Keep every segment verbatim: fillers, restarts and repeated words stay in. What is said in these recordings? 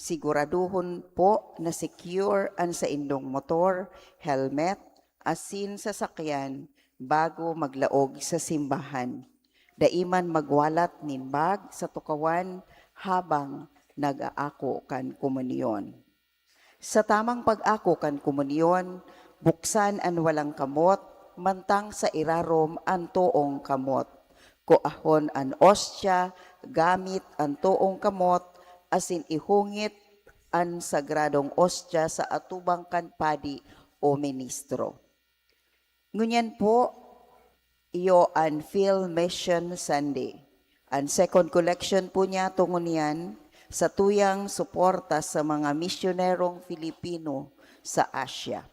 Siguraduhon po na secure an saindong motor, helmet, asin sasakyan bago maglaog sa simbahan. Dai man magwalat nin bag sa tukawan habang nag-aako kan komunyon. Sa tamang pag-ako kan komunyon, buksan an walang kamot, mantang sa irarom an toong kamot. Kuahon an ostya gamit an toong kamot, asin ihungit an sagradong ostya sa atubang kan padi o ministro. Ngunyan po, iyo an Field Mission Sunday. An second collection po niya tungo niyan sa tuyang suporta sa mga misyonerong Filipino sa Asia.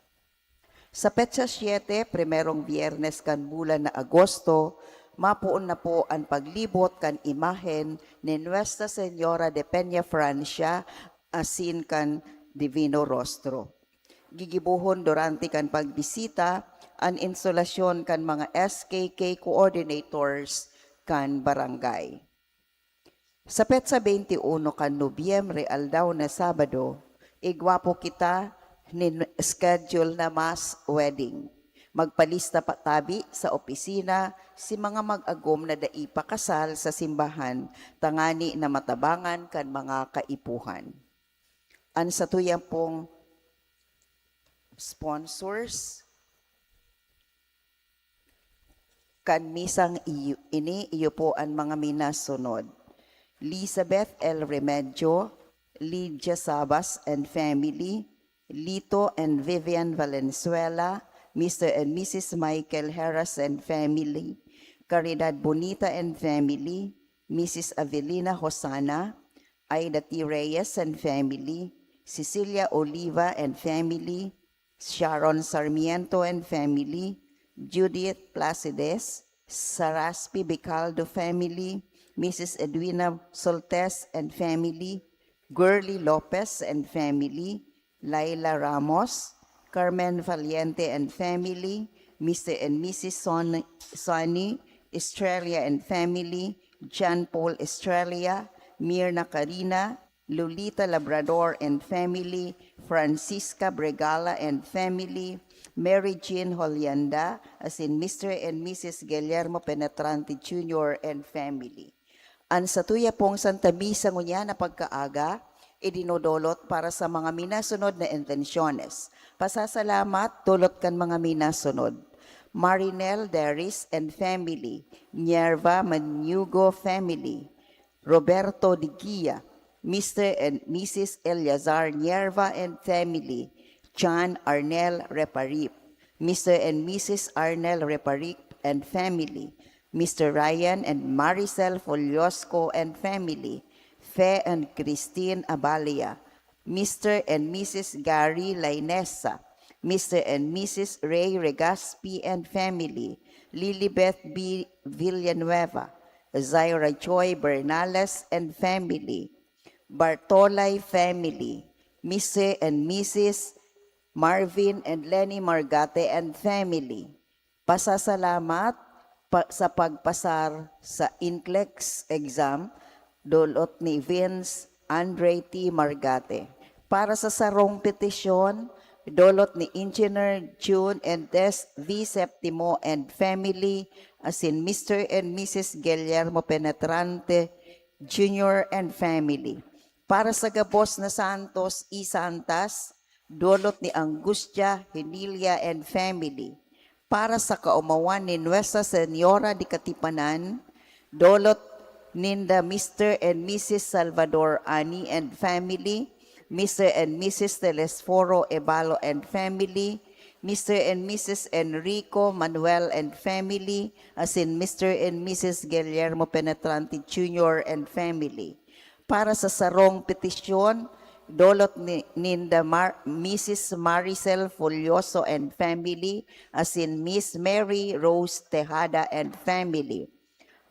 Sa petsa siete, primerong biyernes kan bulan na Agosto, mapoon na po an paglibot kan imahen ni Nuestra Señora de Peña Francia asin kan Divino Rostro. Gigibohon durante kan pagbisita an insulasyon kan mga S K K coordinators kan barangay. Sa petsa twenty-one kan Nobyembre, aldaw na Sabado, igwa po kita nin schedule na mass wedding. Magpalista pa tabi sa opisina si mga mag-agom na dai pa kasal sa simbahan tangani na matabangan kan mga kaipuhan. An satuya pong sponsors kan misang iyo, ini iyo po an mga minasunod: Elizabeth L. Remedio, Lydia Sabas and family, Lito and Vivian Valenzuela, Mister and Missus Michael Heras and family, Caridad Bonita and family, Missus Avelina Hosana, Aida T. Reyes and family, Cecilia Oliva and family, Sharon Sarmiento and family, Judith Placides, Saraspi Bicaldo family, Missus Edwina Soltes and family, Gurley Lopez and family, Laila Ramos, Carmen Valiente and family, Mister and Missus Son-, Sonny Estrella and family, John Paul Estrella, Mirna Carina, Lolita Labrador and family, Francisca Bregala and family, Mary Jean Holianda, asin Mister and Missus Guillermo Penetrante Junior and family. An satuya pong Santa Misa ngunyan na pagkaaga, idinodolot para sa mga minasunod na intensyones. Pasasalamat, dolot kan mga minasunod: Marinel Deris and family, Nierva Manugo family, Roberto Digia, Mister and Missus Eleazar Nierva and family, John Arnel Reparip, Mister and Missus Arnel Reparip and family, Mister Ryan and Maricel Foliosco and family, Fe and Christine Abalia, Mister and Missus Gary Lainesa, Mister and Missus Ray Regaspi and family, Lilibeth B. Villanueva, Zaira Joy Bernales and family, Bartolay family, Mister and Missus Marvin and Lenny Margate and family. Pasasalamat pa, sa pagpasar sa NCLEX exam, dolot ni Vince Andre T. Margate. Para sa sarong petisyon, dolot ni Engineer June and Tess V. Septimo and family, asin Mister and Missus Guillermo Penetrante Junior and family. Para sa gabos na santos, isantas, dolot ni Angustia Henilia and family. Para sa kaomawan ni Nuestra Señora de Katipanan, dolot ninda Mister and Missus Salvador Ani and family, Mister and Missus Telesforo Ebalo and family, Mister and Missus Enrico Manuel and family, asin Mister and Missus Guillermo Penetrante Junior and family. Para sa sarong petisyon, dolot ni, ninda Mar-, Missus Maricel Folioso and family, asin Miss Mary Rose Tejada and family.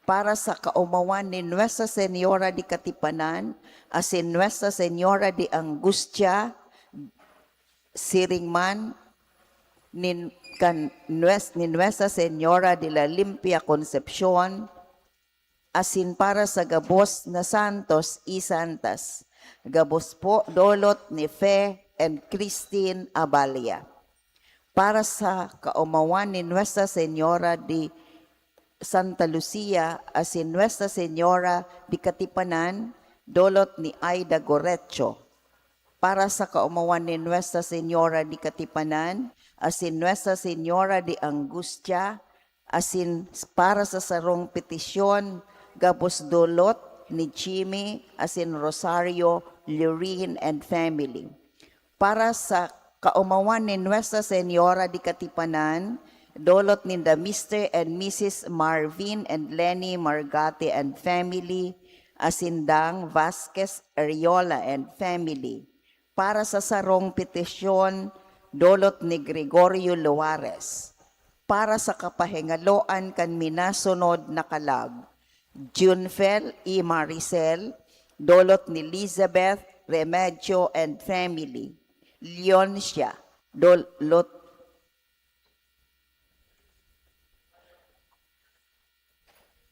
Para sa kaomawan ni Nuestra Señora de Katipanan, asin Nuestra Señora de Angustia, siring man nin, kan Nues-, ni Nuestra Señora de la Limpia Concepcion, asin para sa gabos na santos y santas, Gabos po, dolot ni Fe and Christine Aballa. Para sa kaomawan ni Nuestra Señora de Santa Lucia asin Nuestra Señora de Katipanan, dolot ni Aida Gorecho. Para sa kaomawan ni Nuestra Señora de Katipanan asin Nuestra Señora de Angustia, asin para sa sarong petisyon, gabos dolot ni Jimmy asin Rosario Lurin and family. Para sa kaomawan ni Nuestra Señora de Katipanan, dolot ninda Mister and Missus Marvin and Lenny Margate and family, asin Dang Vasquez Ariola and family. Para sa sarong petisyon, dolot ni Gregorio Luares. Para sa kapahingaloan kan minasunod na kalag, Junfel E. Maricel, dolot ni Elizabeth Remedio and family. Leoncia, dolot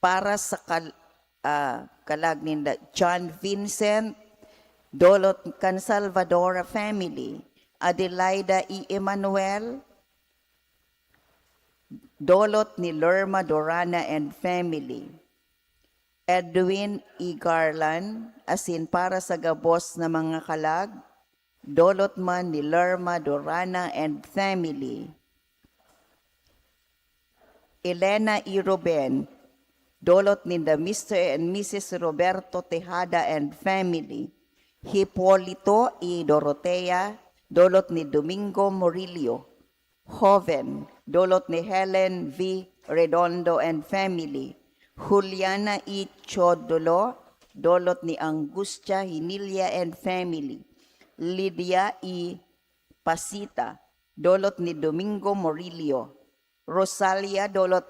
para sa kal-, ah, kalag ninda, John Vincent, dolot kan Salvadora family, Adelaida E. Emmanuel, dolot ni Lerma Dorana and family, Edwin E. Garland, asin para sa gabos na mga kalag, dolot man ni Lerma Dorana and family. Elena E. Ruben, dolot ninda Mister and Missus Roberto Tejada and family. Hipolito E. Dorotea, dolot ni Domingo Murillo. Joven, dolot ni Helen V. Redondo and family. Juliana E. Chodolo, dolot ni Angustia Hinilia and family. Lydia E. Pasita, dolot ni Domingo Murillo. Rosalia, dolot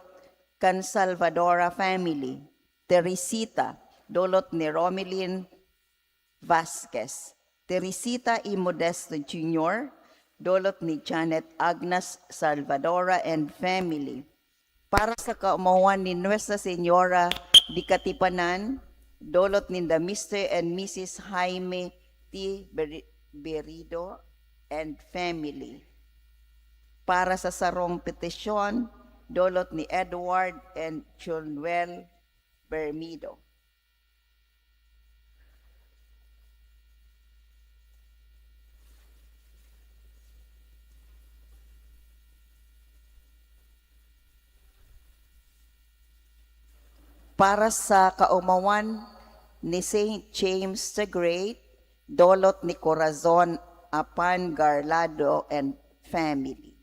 kan Salvadora family. Teresita, dolot ni Romelin Vasquez. Teresita E. Modesto Junior, dolot ni Janet Agnes Salvadora and family. Para sa kaomawan ni Nuestra Señora de Katipanan, dolot ninda Mister and Missus Jaime T. Beri-, Berido and family. Para sa sarong petisyon, dolot ni Edward and Jonuel Bermido. Para sa kaomawan ni Saint James the Great, dolot ni Corazon Apan Garlado and family.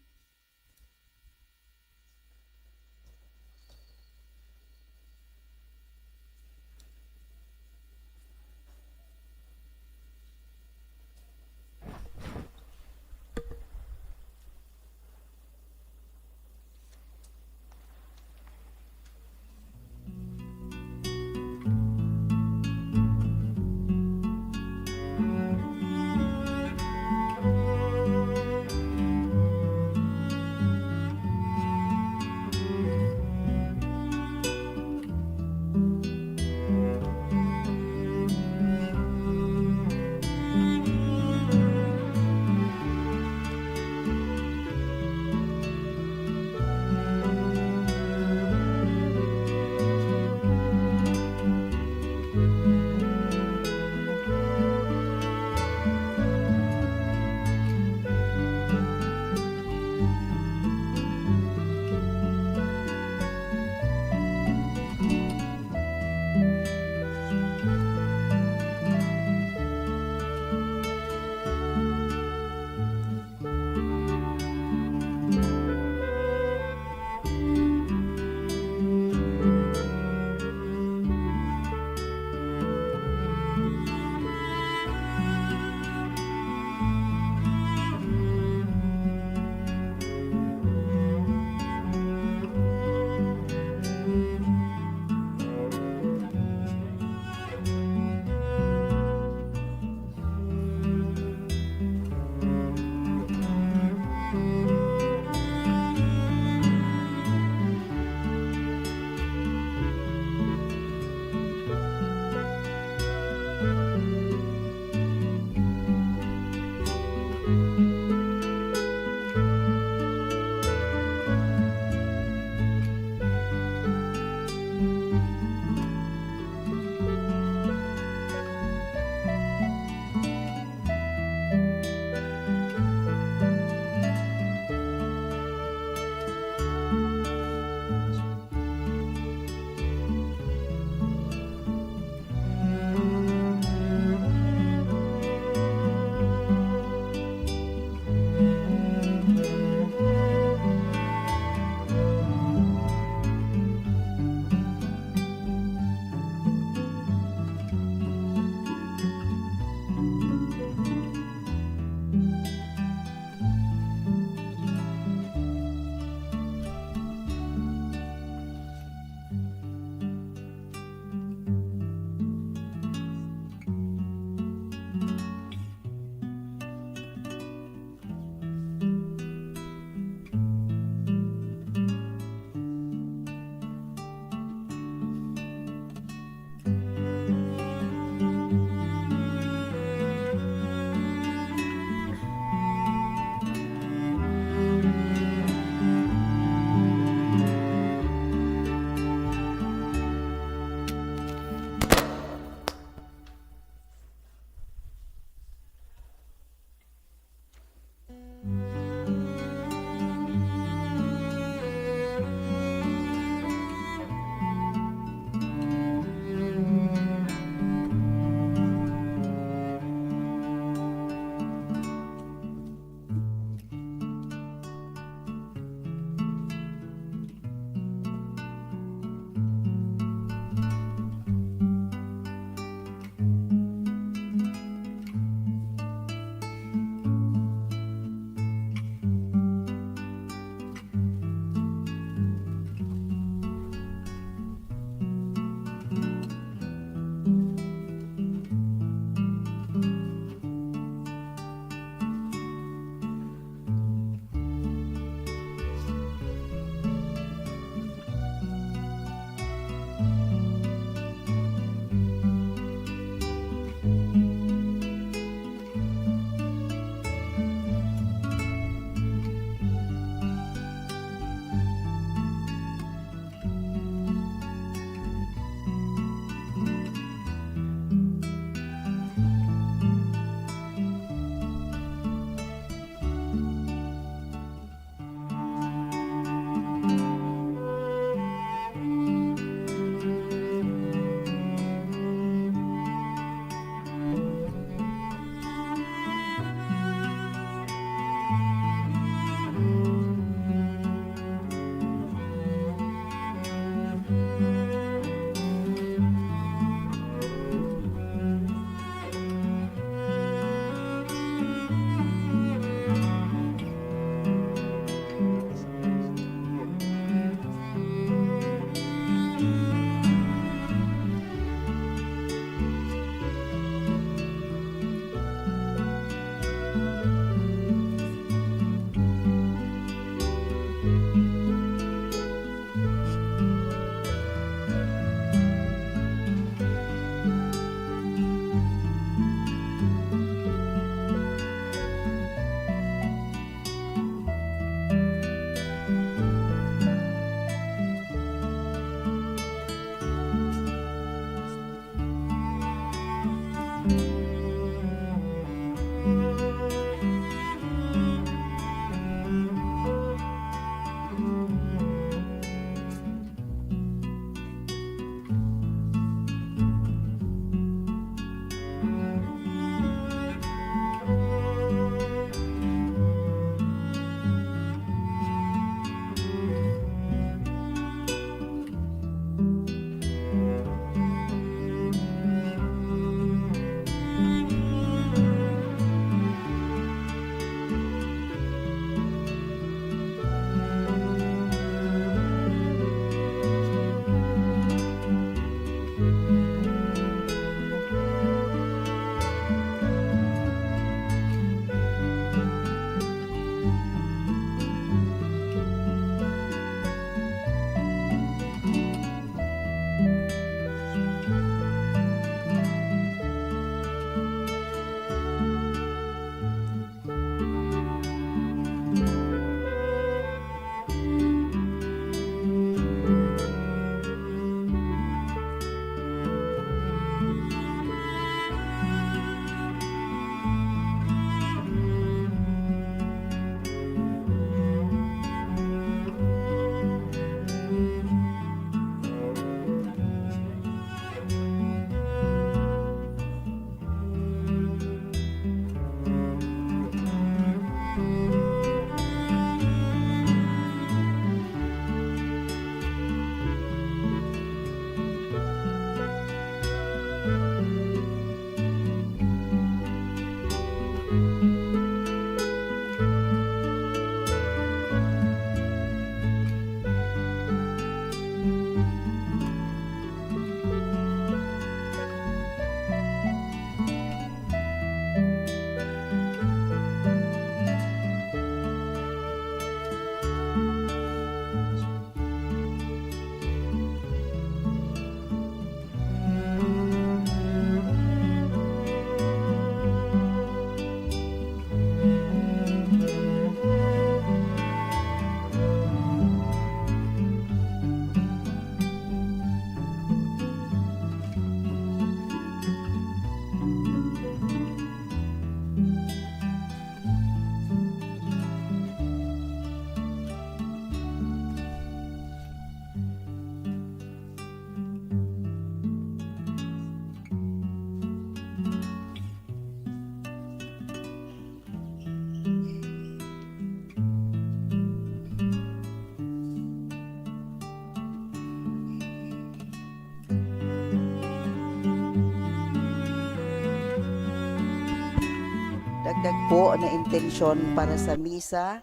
po na intensyon para sa misa,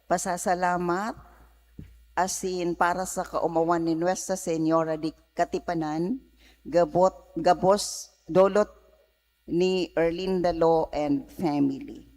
pasasalamat, asin para sa kaomawan ni Nuestra Señora de Katipanan, gabot, gabos dolot ni Erlinda Lo and family.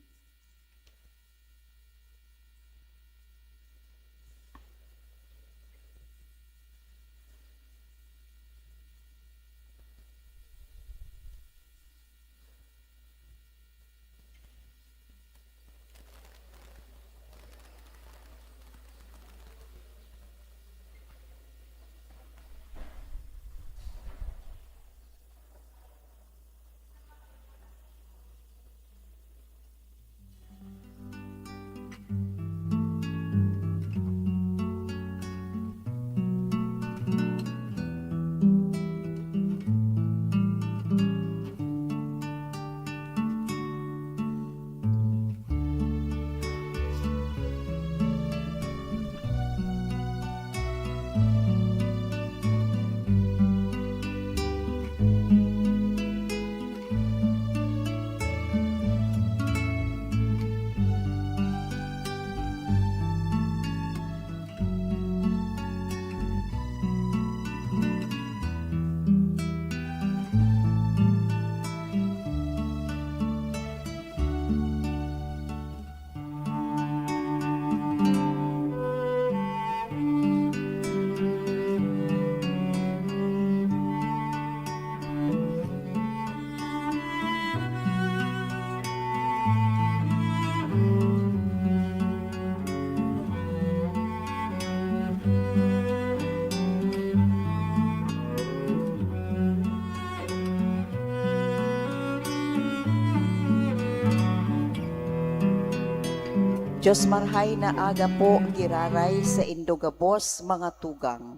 Dios marhay na aga po, giraray saindo gabos, mga tugang.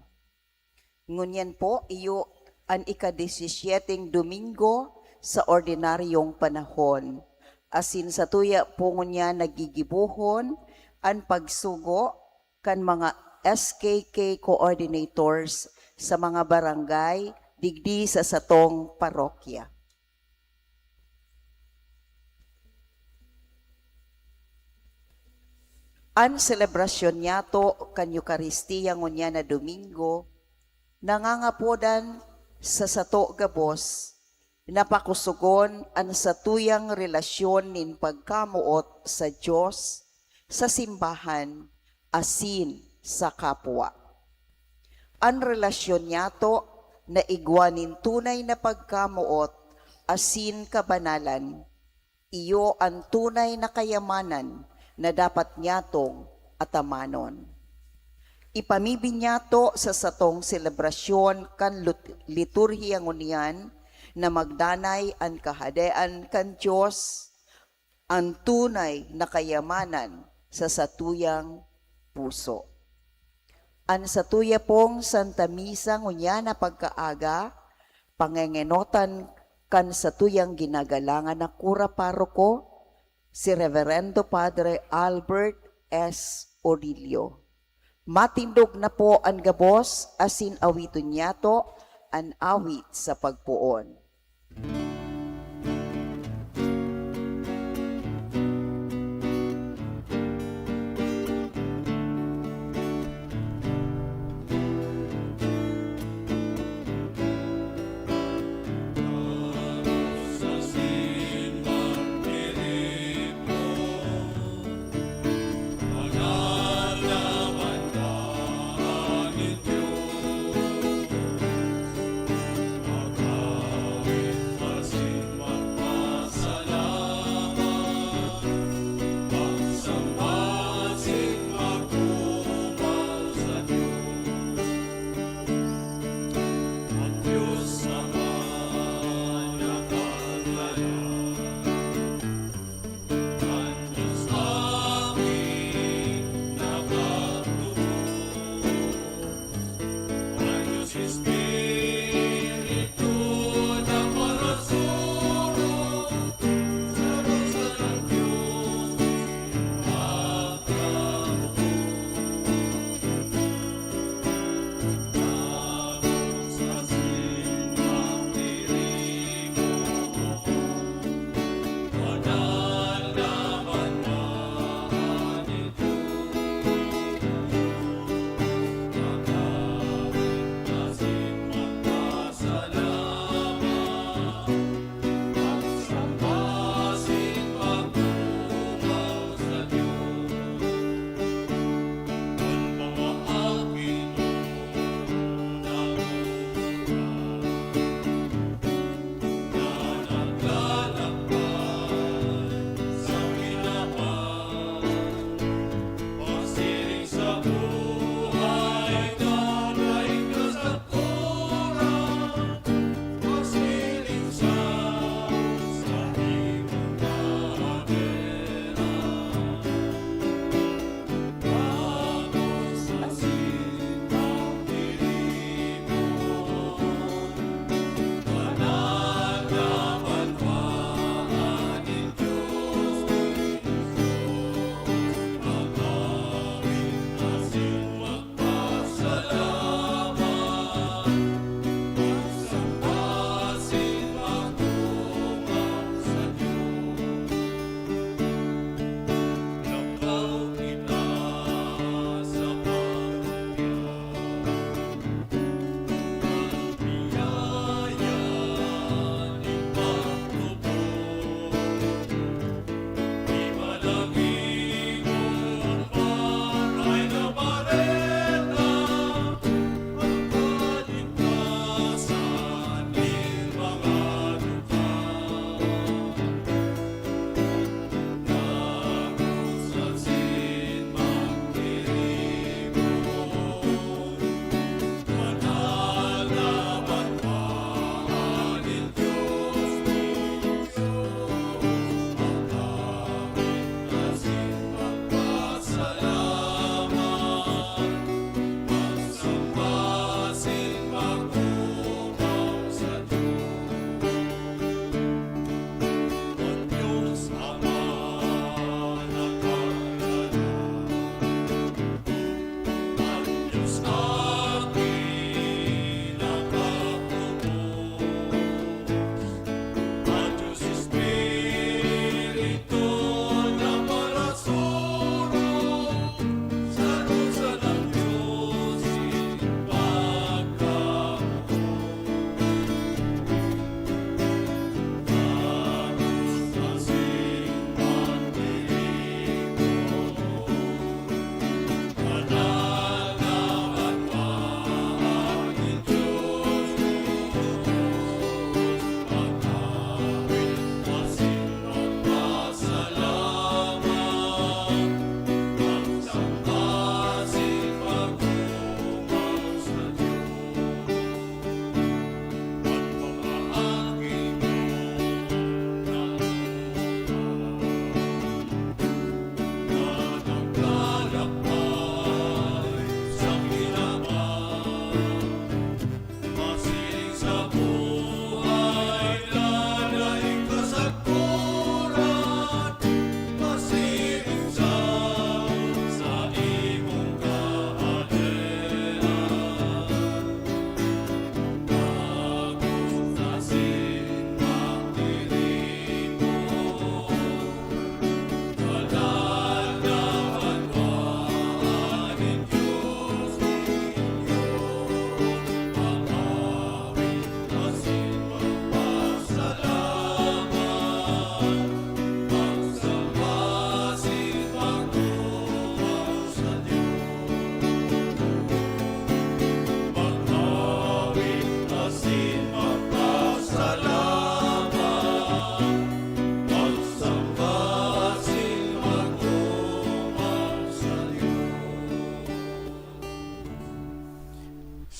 Ngunyan po, iyo an ika-disisyeteng Domingo sa ordinaryong panahon. Asin satuya po ngunyan nagigibohon an pagsugo kan mga S K K coordinators sa mga barangay digdi sa satong parokya. An selebrasyon niyato kan Eukaristia ngunyan na Domingo, nangangapodan sa sato gabos na pakosogon an satuyang relasyon nin pagkamoot sa Dios, sa simbahan, asin sa kapwa. An relasyon niyato na igwa nin tunay na pagkamoot asin kabanalan, iyo an tunay na kayamanan na dapat niyatong atamanon. Ipamibi niyato sa satong selebrasyon kan lut-, liturhiya ngunyan na magdanay an Kahadean kan Dios, an tunay na kayamanan sa satuyang puso. An satuya pong Santa Misa ngunyan na pagkaaga, pangengenotan kan satuyang ginagalangan na kura paroko, si Reverendo Padre Albert S. Orillo. Matindog na po an gabos asin awiton niyato an awit sa pagpoon.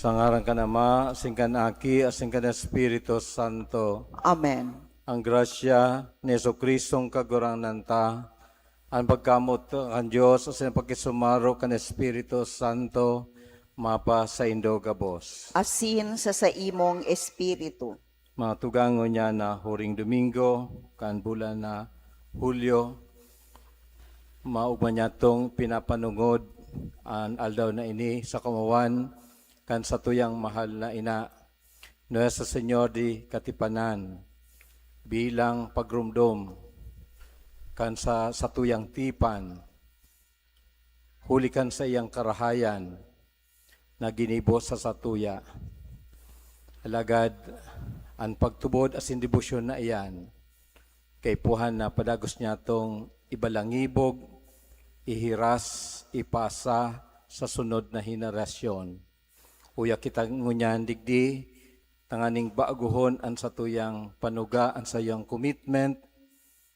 Sa ngaran kan Ama, asin kan Aki, asin kan Espiritu Santo. Amen. Ang grasya ni Jesu-Cristong Kagurangnan ta, an pagkamoot kan Dios, asin an pakisumaro kan Espiritu Santo, mapasaindo gabos. Asin sa saimong espiritu. Mga tugang, ngunyan na huring Domingo kan bulan na Hulyo, maogma niyatong pinapanongod an aldaw na ini sa kaomawan kan satuyang mahal na ina, Nuestra Señor de Katipanan, bilang pagromdom kan sa satuyang tipan, huli kan saiyang karahayan na ginibo sa satuya. Alagad an pagtubod asin debosyon na iyan, kaipuhan na padagos niyatong ibalangibog, ihiras, ipasa sa sunod na henerasyon. Uya kita ngunyan digdi, tanganing baguhon an satuyang panuga, an saiyang commitment,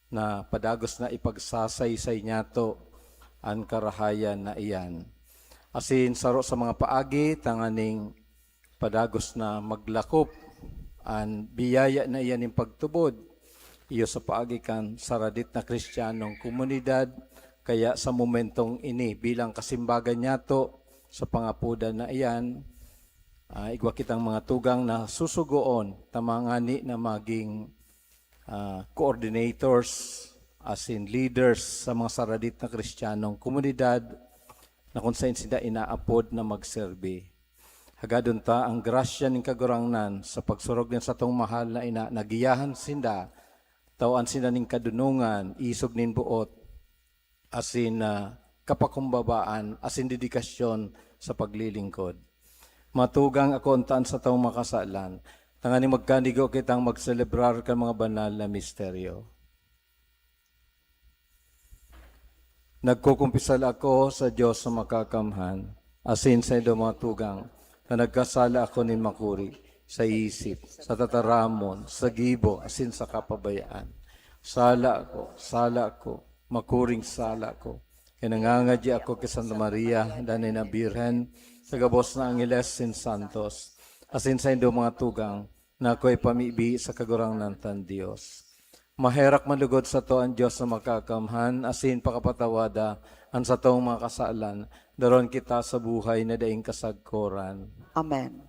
na padagos na ipagsasaysay niyato an karahayan na iyan. Asin saro sa mga paagi tanganing padagos na maglakop an biyaya na iyan nin pagtubod, iyo sa paagi kan saradit na Kristiyanong komunidad. Kaya sa momentong ini, bilang kasimbagan niyato sa pangapodan na iyan, ah, igwa kitang mga tugang na susugoon, tama ngani na maging ah, coordinators, asin leaders sa mga saradit na Kristiyanong komunidad na kun saen sinda inaapod na magserbi. Hagadon ta an grasya nin Kagurangnan sa pagsurog nin satong mahal na ina na giyahan sinda, tawan sinda nin kadonongan, isog nin boot, asin, ah, kapakumbabaan asin dedikasyon sa paglilingkod. Mga tugang, akoon ta an satong mga kasalan, tanganing magkanigo kitang magselebrar kan mga banal na misteryo. Nagkukumpisal ako sa Dios na Makakamhan, asin saindo, mga tugang, na nagkasala ako nin makuri, sa isip, sa tataramon, sa gibo, asin sa kapabayaan. Sala ako, sala ako, makuring sala ako. Kaya nangangadya ako ki Santa Maria, danay na Birhen, sa gabos na angheles sin santos, asin saindo, mga tugang, na akoy pamibi sa Kagurangnan tan Dios. Maherak man lugod sato an Dios na Makakamhan, asin pakapatawada an satong mga kasalan, daron kita sa buhay na daing kasagkoran. Amen.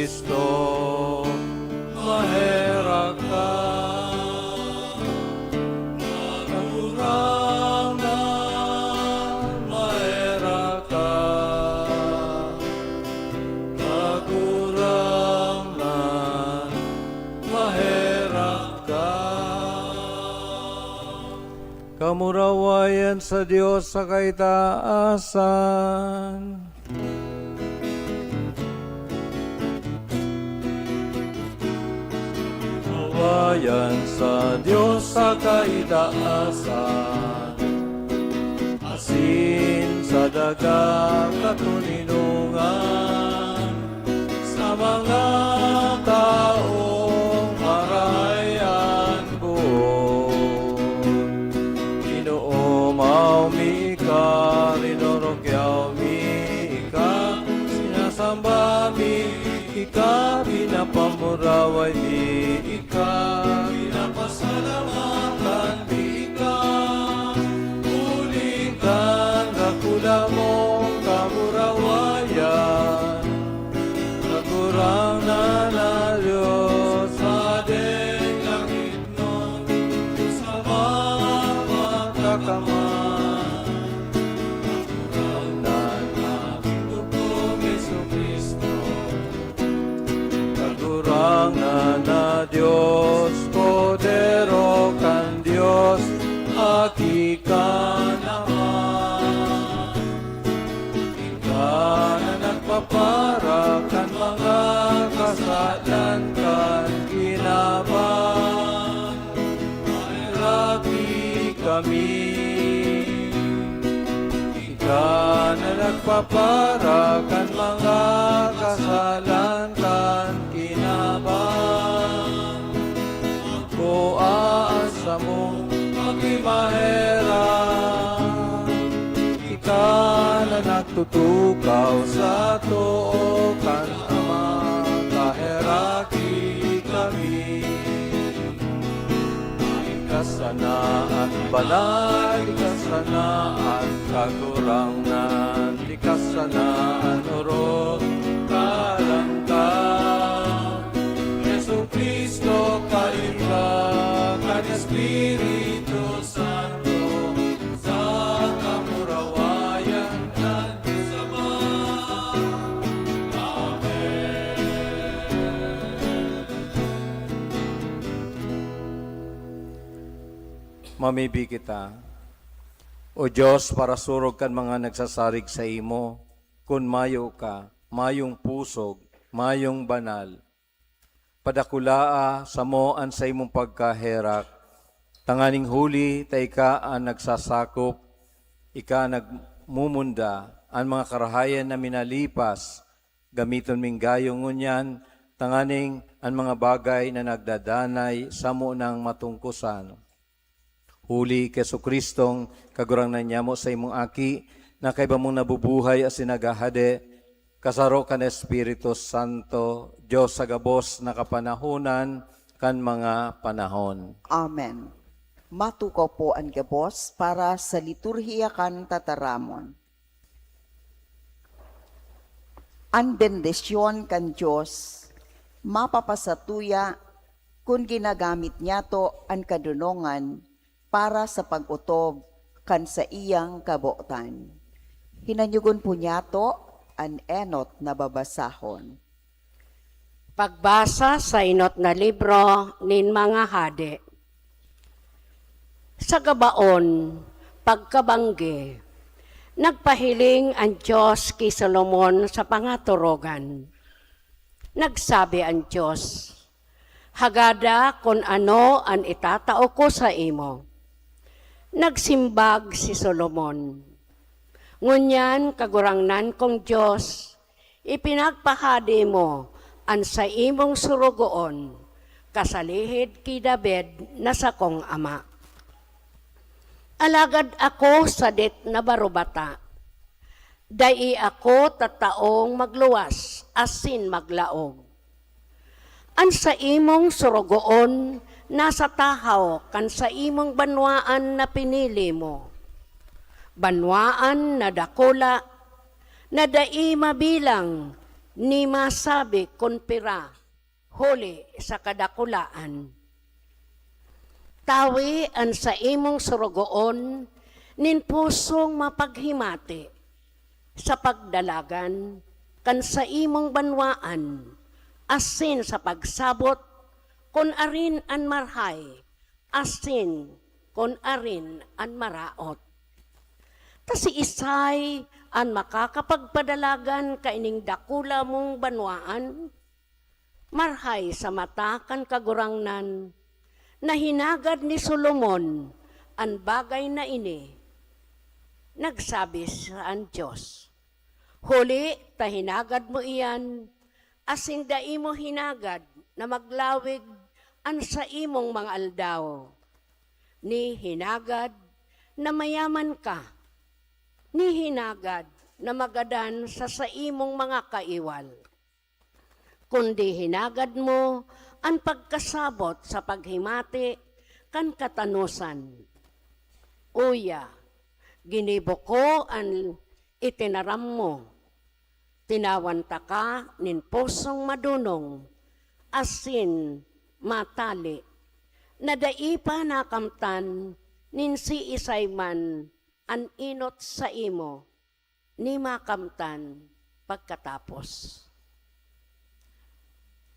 Cristo, maherak ka. Kagurangnan, maherak ka. Kagurangnan, maherak ka. Kamurawayan sa Dios sa kaitaasan. Kamurawayan sa Dios sa kaitaasan, asin sa daga katoninongan. Sa mga tawong marahay an boot, Ginoo, maumi ika, rinorokyaw mi ika, sinasamba mi ika, pinapamuraway mi ika, pinapasalamatan mi ika, huli kan dakula mong kamurawayan. Kagurangnan na Dios, Hadeng langitnon, sa mga magkakamay. Kagurangnan na Ginoo, Jesu-Cristo. Kagurangnan na Dios, kasalan kan kinaban, maheraki kami. Ika na nagpapara kan mga kasalan kan kinaban, kua an samong paghimaherak. Ika na nagtutukaw sa too kan Ama, kaheraki kami. Ika sana an banal, ika sana an kagurangnan, ika sana an orog, kahalangkahan. Jesu-Cristo, kaibla kan Espiritu Santo, sa kamurawayan kan Dios Ama. Amen. Mamibi kita. O Dios, parasurog kan mga nagsasarig saimo, kun mayo ka, mayong pusog, mayong banal, padakulaa samo an saimong pagkaherak, tanganing huli ta ika an nagsasakop, ika an nagmumunda, an mga karahayan na minalipas, gamiton ming gayo ngunyan, tanganing an mga bagay na nagdadanay samo nang matungkosan. Huli ki Jesu-Cristong Kagurangnan nyamo, saimong Aki, na kaiba mong nabubuhay asin naghahade, kasaro kan Espiritu Santo, Dios sa gabos na kapanahonan kan mga panahon. Amen. Matukaw po an gabos para sa liturhiya kan tataramon. An bendisyon kan Dios mapapasatuya kun ginagamit niyato an kadonongan para sa pag-otob kan saiyang kabotan. Hinanyogon po niyato an enot na babasahon. Pagbasa sa enot na libro nin mga Hade. Sa gabaon, pagkabanggi, nagpahiling an Dios ki Solomon sa pangatorogan. Nagsabi an Dios, "Hagada kun ano an itatao ko saimo." Nagsimbag si Solomon, "Ngunyan, Kagurangnan kong Dios, ipinagpahade mo an saimong sorogoon, kasalihid ki David na sakong ama. Alagad ako sadit na barobata, dai ako tataong magluwas asin maglaog. An saimong sorogoon nasa tahaw kan saimong banwaan na pinili mo, banwaan na dakula, na dai mabilang ni masabi kun pira, huli sa kadakulaan. Tawi an saimong sorogoon nin pusong mapaghimati sa pagdalagan kan saimong banwaan asin sa pagsabot kun arin an marhay asin kun arin an maraot. Ta siisay an makakapagpadalagan kaining dakula mong banwaan?" Marhay sa mata kan Kagurangnan na hinagad ni Solomon an bagay na ini. Nagsabi sa an Dios, "Huli ta hinagad mo iyan, asin dai mo hinagad na maglawig an saimong mga aldaw, ni hinagad na mayaman ka, ni hinagad na magadan sa saimong mga kaiwal, kundi hinagad mo an pagkasabot sa paghimati kan katanosan. Uya, ginibo ko an itinaram mo. Tinawan taka nin pusong madonong asin matali, na dai pa nakamtan nin siisay man an enot saimo ni makamtan pagkatapos."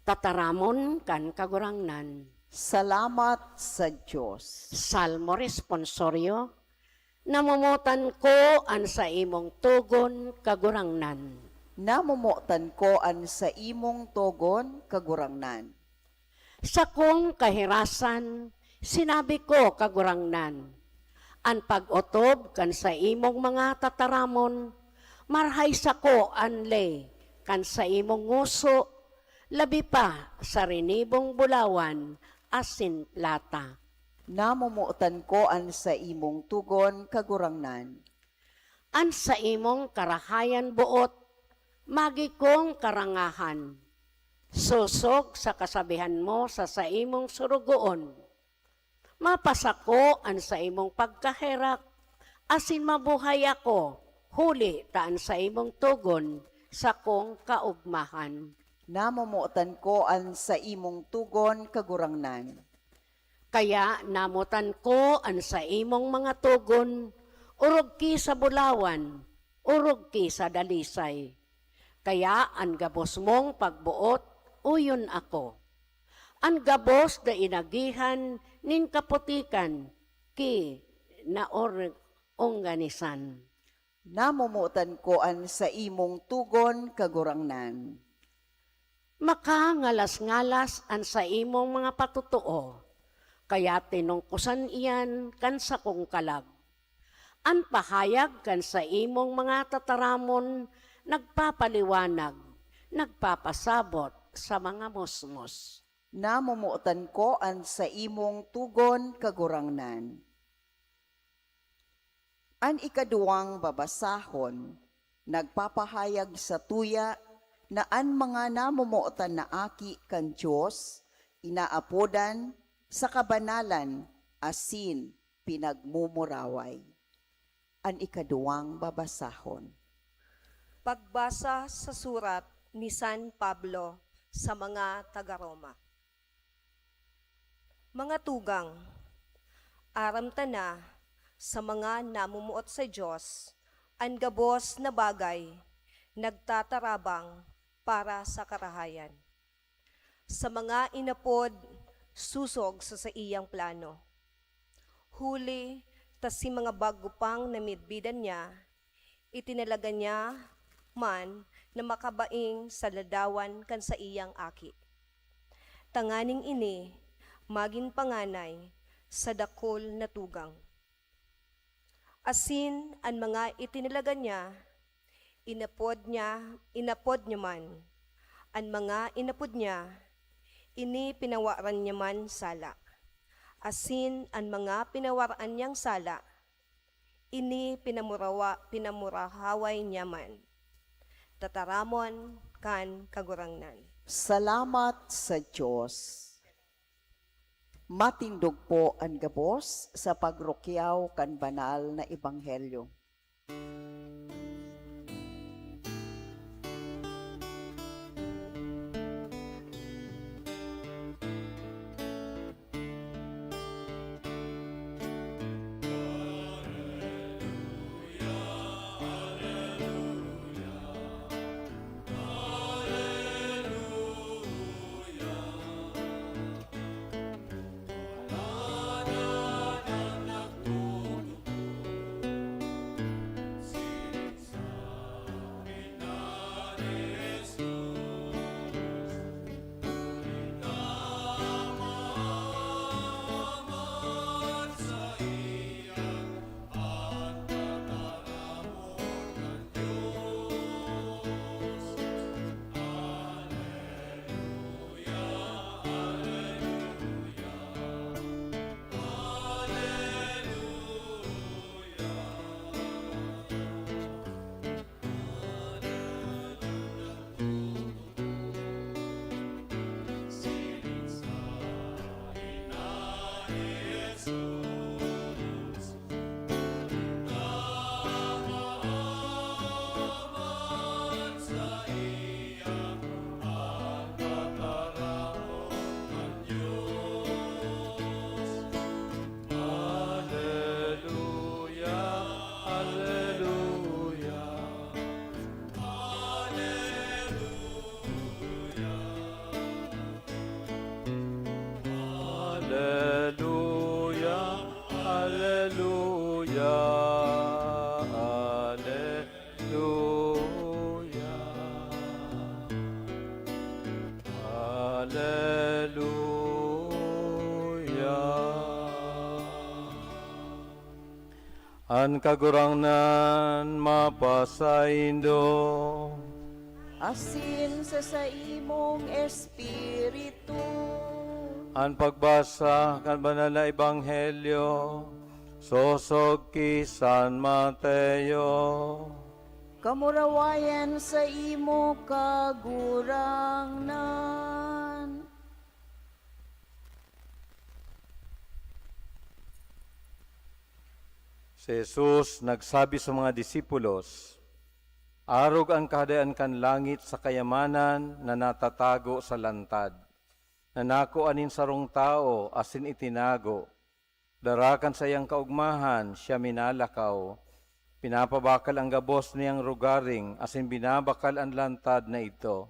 Tataramon kan Kagurangnan. Salamat sa Dios. Salmo Responsorio. Namomotan ko an saimong togon, Kagurangnan. Namomotan ko an saimong togon, Kagurangnan. Sakong kahirasan, sinabi ko, Kagurangnan, an pag-otob kan saimong mga tataramon, marhay sako an ley kan saimong ngoso, labi pa sa rinibong bulawan asin plata. Namomotan ko an saimong togon, Kagurangnan. An saimong karahayan boot, magi kong karangahan. Sosog sa kasabihan mo sa saimong sorogoon. Mapasako an saimong pagkaherak, asin mabuhay ako, huli ta an saimong togon sakong kaogmahan. Namomotan ko an saimong togon, Kagurangnan. Kaya namotan ko an saimong mga togon, orog ki sa bulawan, orog ki sa dalisay. Kaya an gabos mong pagboot, uyon ako. An gabos na inagihan nin kaputikan, ki naorganisan. Namomotan ko an saimong togon, Kagurangnan. Makangalas-ngalas an saimong mga patotoo, kaya tinungkosan iyan kan sakong kalag. An pahayag kan saimong mga tataramon nagpapaliwanag, nagpapasabot sa mga mosmos. Namomotan ko an saimong togon, Kagurangnan. An ikaduwang babasahon nagpapahayag satuya na an mga namomotan na aki kan Dios inaapodan sa kabanalan asin pinagmumuraway. An ikaduwang babasahon. Pagbasa sa surat ni San Pablo sa mga taga-Roma. Mga tugang, aram ta na sa mga namomoot sa Dios an gabos na bagay nagtatarabang para sa karahayan, sa mga inapod sosog sa saiyang plano. Huli ta si mga bago pang namidbidan niya, itinalaga niya man na makabaing sa ladawan kan saiyang Aki, tanganing ini magin panganay sa dakul na tugang. Asin an mga itinalaga niya, inapod niya, inapod niya man. An mga inapod niya, ini pinawaran niya man sala. Asin an mga pinawaraan niyang sala, ini pinamurawa-, pinamurahaway niya man. Tataramon kan Kagurangnan. Salamat sa Dios. Matindog po an gabos sa pagrukyaw kan banal na ebanghelyo. Hallelujah. An Kagurangnan mapasaindo. Asin sa saimong espiritu. An pagbasa kan Banal na Ebanghelyo sosog ki San Mateo. Kamurawayan saimo, Kagurangnan. Si Jesus nagsabi sa mga disipulos, "Arog an Kahadean kan langit sa kayamanan na natatago sa lantad, na nakua nin sarong tawo asin itinago. Dara kan saiyang kaogmahan, siya minalakaw, pinapabakal an gabos niyang rogaring asin binabakal an lantad na idto."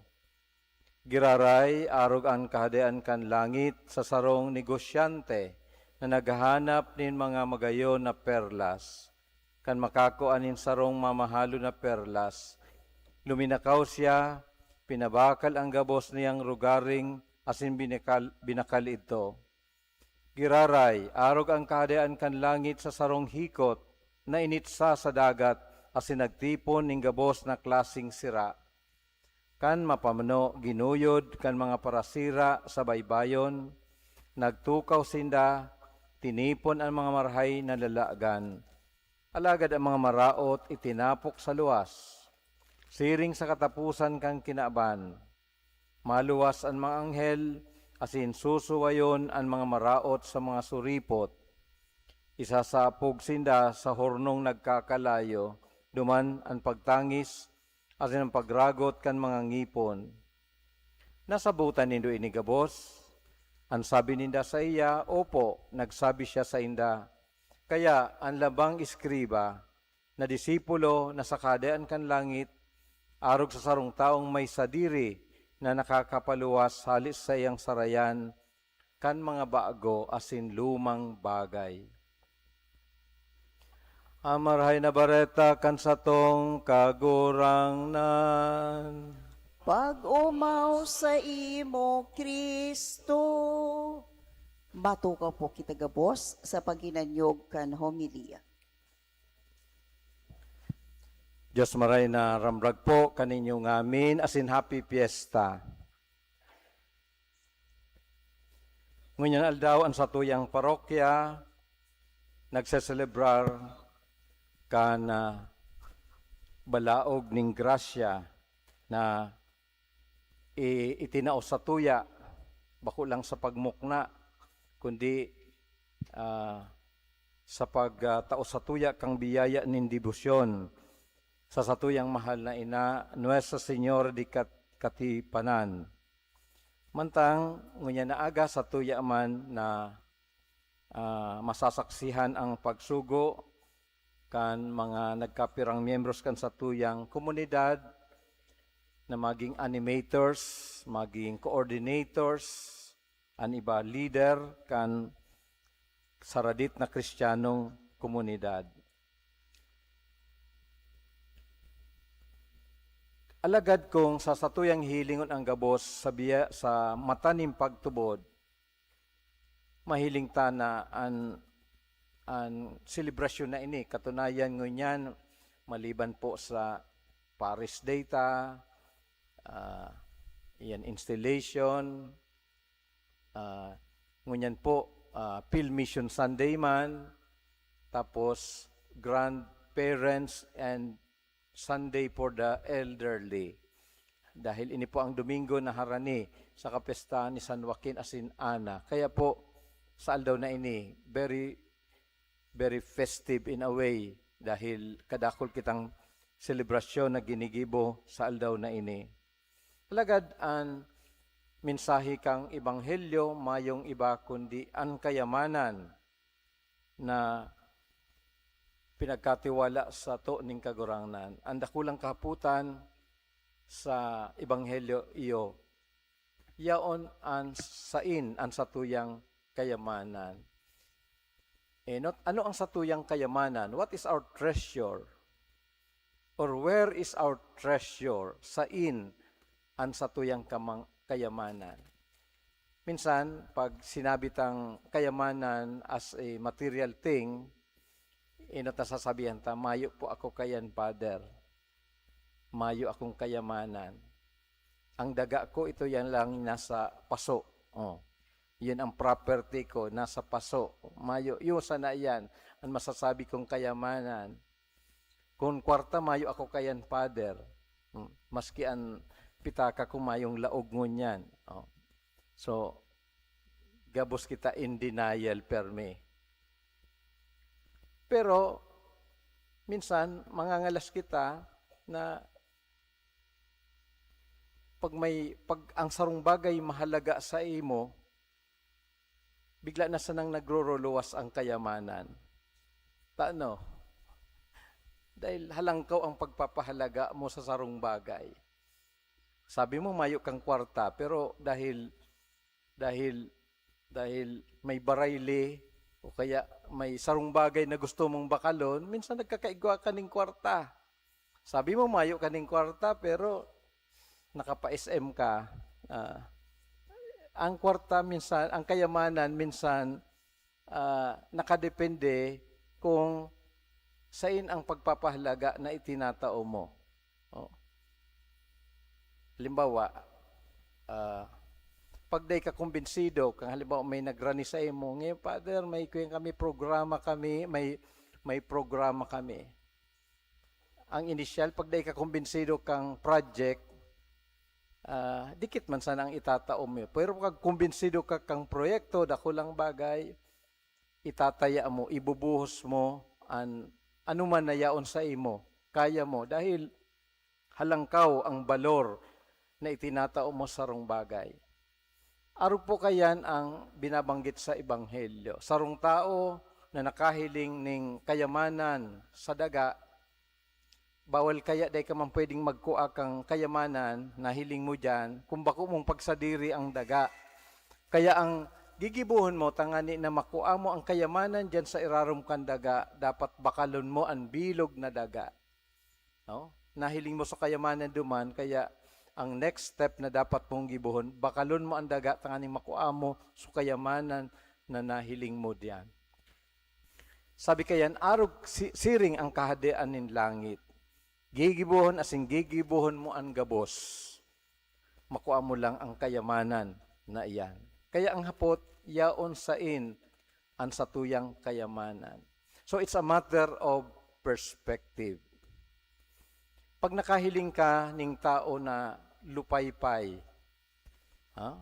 Giraray, arog an Kahadean kan langit sa sarong negosyante na naghahanap nin mga magayon na perlas. Kan makakua nin sarong mamahalon na perlas, luminakaw siya, pinabakal an gabos niyang rogaring asin binakal, binakal idto. Giraray, arog an Kahadean kan langit sa sarong hikot na initsa sa dagat asin nagtipon nin gabos na klaseng sira. Kan mapamano, ginuyod kan mga parasira sa baybayon, nagtukaw sinda, tinipon an mga marahay na lalagan. Alagad an mga maraot itinapok sa luwas. Siring sa kataposan kan kinaban, maluwas an mga anghel, asin susuwayon an mga maraot sa mga suripot. Isasapog sinda sa hornong nagkakalayo, duman an pagtangis asin an pagragot kan mga ngipon. "Nasabotan nindo ini gabos?" an sabi ninda saiya. "Opo," nagsabi siya sainda. Kaya an labang eskriba na disipulo na sa Kahadean kan langit, arog sa sarong tawong may sadiri na nakakapaluwas hale sa saiyang sarayan kan mga bago asin lumang bagay. An Marahay na Bareta kan satong Kagurangnan. Pag-omaw saimo, Cristo. Matukaw po kita gabos sa paghinanyog kan homilya. Dios maray na ramrag po kaninyo ngamin asin Happy Fiesta. Ngunyan aldaw an satuyang parokya nagseselebrar kan, ah, balaog nin grasya na i-, itinao satuya, bako lang sa pagmukna, kundi, ah, sa pag, ah, tao satuya kan biyaya nin debosyon sa satuyang mahal na ina, Nuestra Señora de Cat-, Katipanan. Mantang ngunyan na aga, satuya man na, ah, masasaksihan ang pagsugo kan mga nagkapirang miyembros kan satuyang komunidad na maging animators, maging coordinators, an iba leader kan saradit na Kristiyanong komunidad. Alagad kung sa satuyang hilingon an gabos sa biya-, sa mata nin pagtubod, mahiling ta na an, an selebrasyon na ini, katunayan ngunyan, maliban po sa Paris Day ta, ah, iyan installation, ah, ngunyan po, ah, Field Mission Sunday man, tapos Grandparents and Sunday for the Elderly. Dahil ini po ang Domingo na harani sa kapestahan ni San Joaquin asin Ana. Kaya po, sa aldaw na ini, very, very festive in a way dahil kadakul kitang selebrasyon na ginigibo sa aldaw na ini. Alagad an mensahe kan Ebanghelyo mayong iba kundi an kayamanan na pinagkatiwala sato nin Kagurangnan. An dakulang kahapotan sa Ebanghelyo iyo, yaon an sain an satuyang kayamanan. Enot, ano ang satuyang kayamanan? What is our treasure? Or where is our treasure? Sain an satuyang kamang-, kayamanan? Minsan, pag sinabi tang kayamanan as a material thing, inot na sasabihan ta, "Mayo po ako kayan, Father. Mayo akong kayamanan. Ang daga ko, ito yan lang nasa paso. Oh, yun ang property ko, nasa paso. Mayo, yun sana yan ang masasabi kong kayamanan. Kung kwarta, mayo ako kayan, Father. Hmm, maski an pitaka ko mayong laog ngunyan." Oh. So, gabos kita in denial permi. Pero, minsan, mangangalas kita na pag may, pag ang sarong bagay mahalaga sa imo, bigla na sanang nagroruluwas ang kayamanan. Tano? Dahil halangkaw ang pagpapahalaga mo sa sarong bagay. Sabi mo, mayo kang kwarta, pero dahil, dahil, dahil may barayli o kaya may sarong bagay na gusto mong bakalon, minsan nagkakaigwa ka ning kwarta. Sabi mo, mayo ka ning kwarta, pero nakapa-S M ka. Ah, ang kwarta minsan, ang kayamanan minsan, ah, nakadepende kung sain ang pagpapahalaga na itinatao mo. Oh. Halimbawa, ah, pag dai ka kumbinsido, kang halimbawa may nagrani sa imo, "Ngayon, Father, may kuyan kami, programa kami, may, may programa kami." Ang inisyal, pag dai ka kumbinsido kang project, ah, dikit man sana ang itatao mo. Pero pag kumbinsido ka kang proyekto, dakulang bagay, itataya mo, ibubuhos mo an anuman na yaon sa imo, kaya mo, dahil halangkaw ang balor na itinatao mo sa sarong bagay. Arog po kayan ang binabanggit sa Ebanghelyo. Sarong tawo na nakahiling ning kayamanan sa daga, bawal kaya dai ka man pwedeng magkua kang kayamanan na hiling mo diyan kung bako mong pagsadiri ang daga. Kaya ang gigibohon mo tangani na makua mo ang kayamanan diyan sa irarom kan daga, dapat bakalon mo an bilog na daga. No? Nahiling mo sa kayamanan duman, kaya ang next step na dapat mong gibohon, bakalon mo ang daga tanganing makua mo sa kayamanan na nahiling mo diyan. Sabi kayan, arog si-, siring ang Kahadean nin langit. Gigibohon asin gigibohon mo an gabos. Makua mo lang ang kayamanan na iyan. Kaya ang hapot, yaon sain an satuyang kayamanan. So, it's a matter of perspective. Pag nakahiling ka ning tao na lupaypay, ha?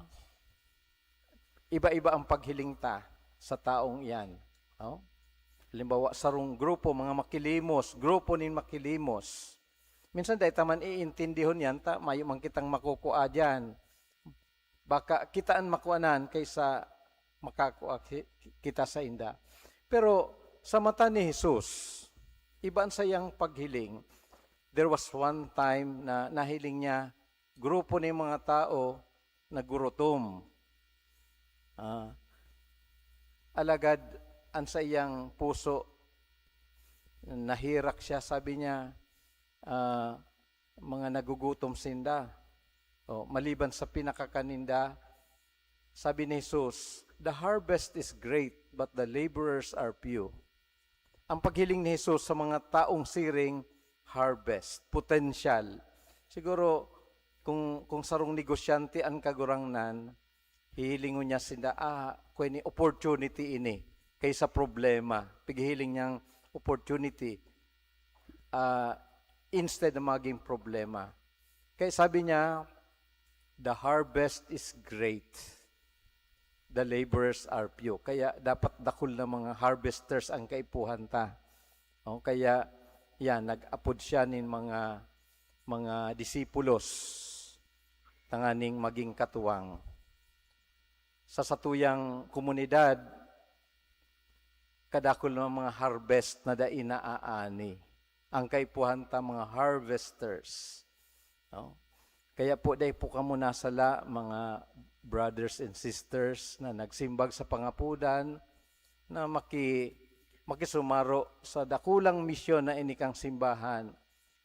Iba-iba ang paghiling ta sa taong iyan. No? Halimbawa, sarong grupo, mga makilimos, grupo nin makilimos. Minsan, dai ta man iintindihon yan, ta, mayo man kitang makukua diyan. Baka kita an makuanan kaysa makakua ki-, kita sainda. Pero sa mata ni Jesus, iba an saiyang paghiling. There was one time na nahiling niya grupo nin mga tao nagurutom. Ah, alagad an saiyang puso, nahirak siya, sabi niya, ah, mga nagugutom sinda. O, maliban sa pinakakan ninda, sabi ni Jesus, "The harvest is great, but the laborers are few." Ang paghiling ni Jesus sa mga taong siring, harvest, potential. Siguro, kung, kung sarong negosyante an Kagurangnan, hihilingon niya sinda, "Ah, kweni, opportunity ini, kaysa problema." Paghihiling niyang opportunity, ah, instead na maging problema. Kaya sabi niya, "The harvest is great. The laborers are few." Kaya dapat dakul na mga harvesters ang kaipuhan ta. O, kaya, yan, nag-apod siya nin mga, mga disipulos tanganing maging katuwang. Sa satuyang komunidad, kadakul na mga harvest na dai naaani. Ang kaipuhan ta, mga harvesters. No? Kaya po, dai po kamo nasala, mga brothers and sisters na nagsimbag sa pangapodan, na maki-, makisumaro sa dakulang misyon na ini kang simbahan,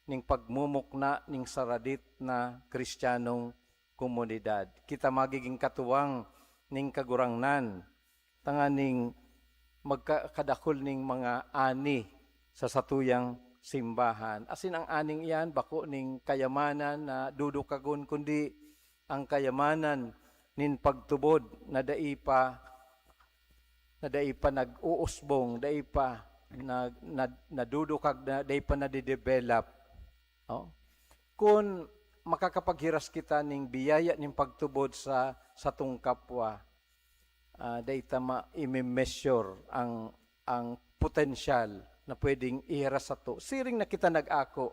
ning pagmumukna ning saradit na Kristiyanong komunidad. Kita magiging katuwang ning Kagurangnan, tanganing magkakadakul ning mga ani sa satuyang simbahan. Asin ang aning iyan, bako ning kayamanan na dudukagon, kundi ang kayamanan nin pagtubod na dai pa, na dai pa nag-uusbong, dai pa nag-, nad-, nadudukag, na dai pa nade-develop. Oh. Kun makakapaghiras kita ning biyaya nin pagtubod sa satong kapwa, ah, dai ta ma-, imi-measure ang, ang potensyal na pwedeng ihiras sato. Siring na kita nag-ako.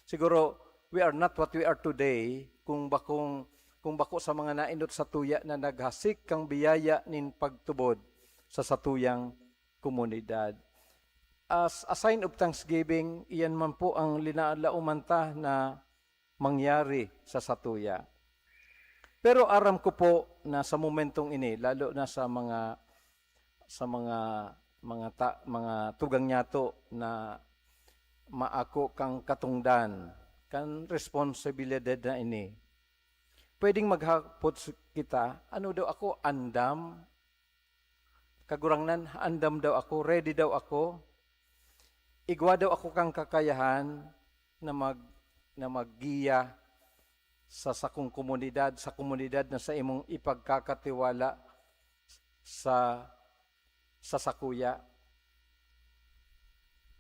Siguro, we are not what we are today kung bakong, kung bako sa mga nainot satuya na naghasik kan biyaya nin pagtubod sa satuyang komunidad. As a sign of thanksgiving, iyan man po ang linalaoman ta na mangyari sa satuya. Pero aram ko po na sa momentong ini, lalo na sa mga, sa mga, mga ta-, mga tugang niyato na maako kang katungdan, kan responsibilidad na ini, pwedeng maghapot s-, kita, "Ano daw ako, andam? Kagurangnan, andam daw ako, ready daw ako? Igwa daw ako kang kakayahan na mag-, na maggiya sa sakong komunidad, sa komunidad na saimong ipagkakatiwala sa, sa sakuya?"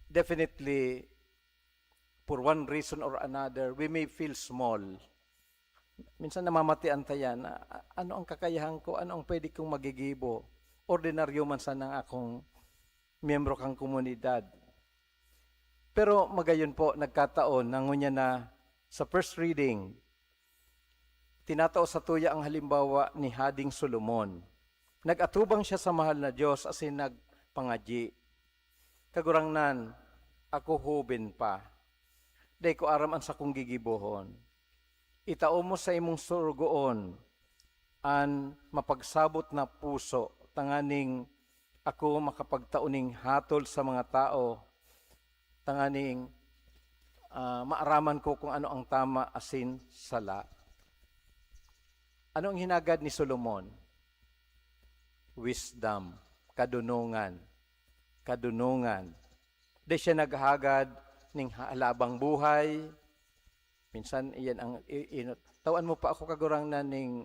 Definitely, for one reason or another, we may feel small. Minsan namamatian ta yan na, "A-, ano ang kakayahan ko? Ano ang pwede kong magigibo? Ordinaryo man sana akong miyembro kan komunidad." Pero magayon po, nagkataon na ngunyan na sa first reading, tinatao satuya ang halimbawa ni Hading Solomon. Nag-atubang siya sa mahal na Diyos asin nagpangadyi, "Kagurangnan, ako hoben pa. Dai ko aram an sakong gigibohon. Itao mo sa imong sorogoon an mapagsabot na puso, tanganing ako makapagtao ning hatol sa mga tawo, tanganing, ah, maaraman ko kung ano ang tama asin sala." Ano ang hinagad ni Solomon? Wisdom, kadunongan, kadunongan. Dai siya naghagad ning ha-, halabang buhay. Minsan, iyan ang i-, inot, "Tawan mo pa ako, Kagurangnan, ning,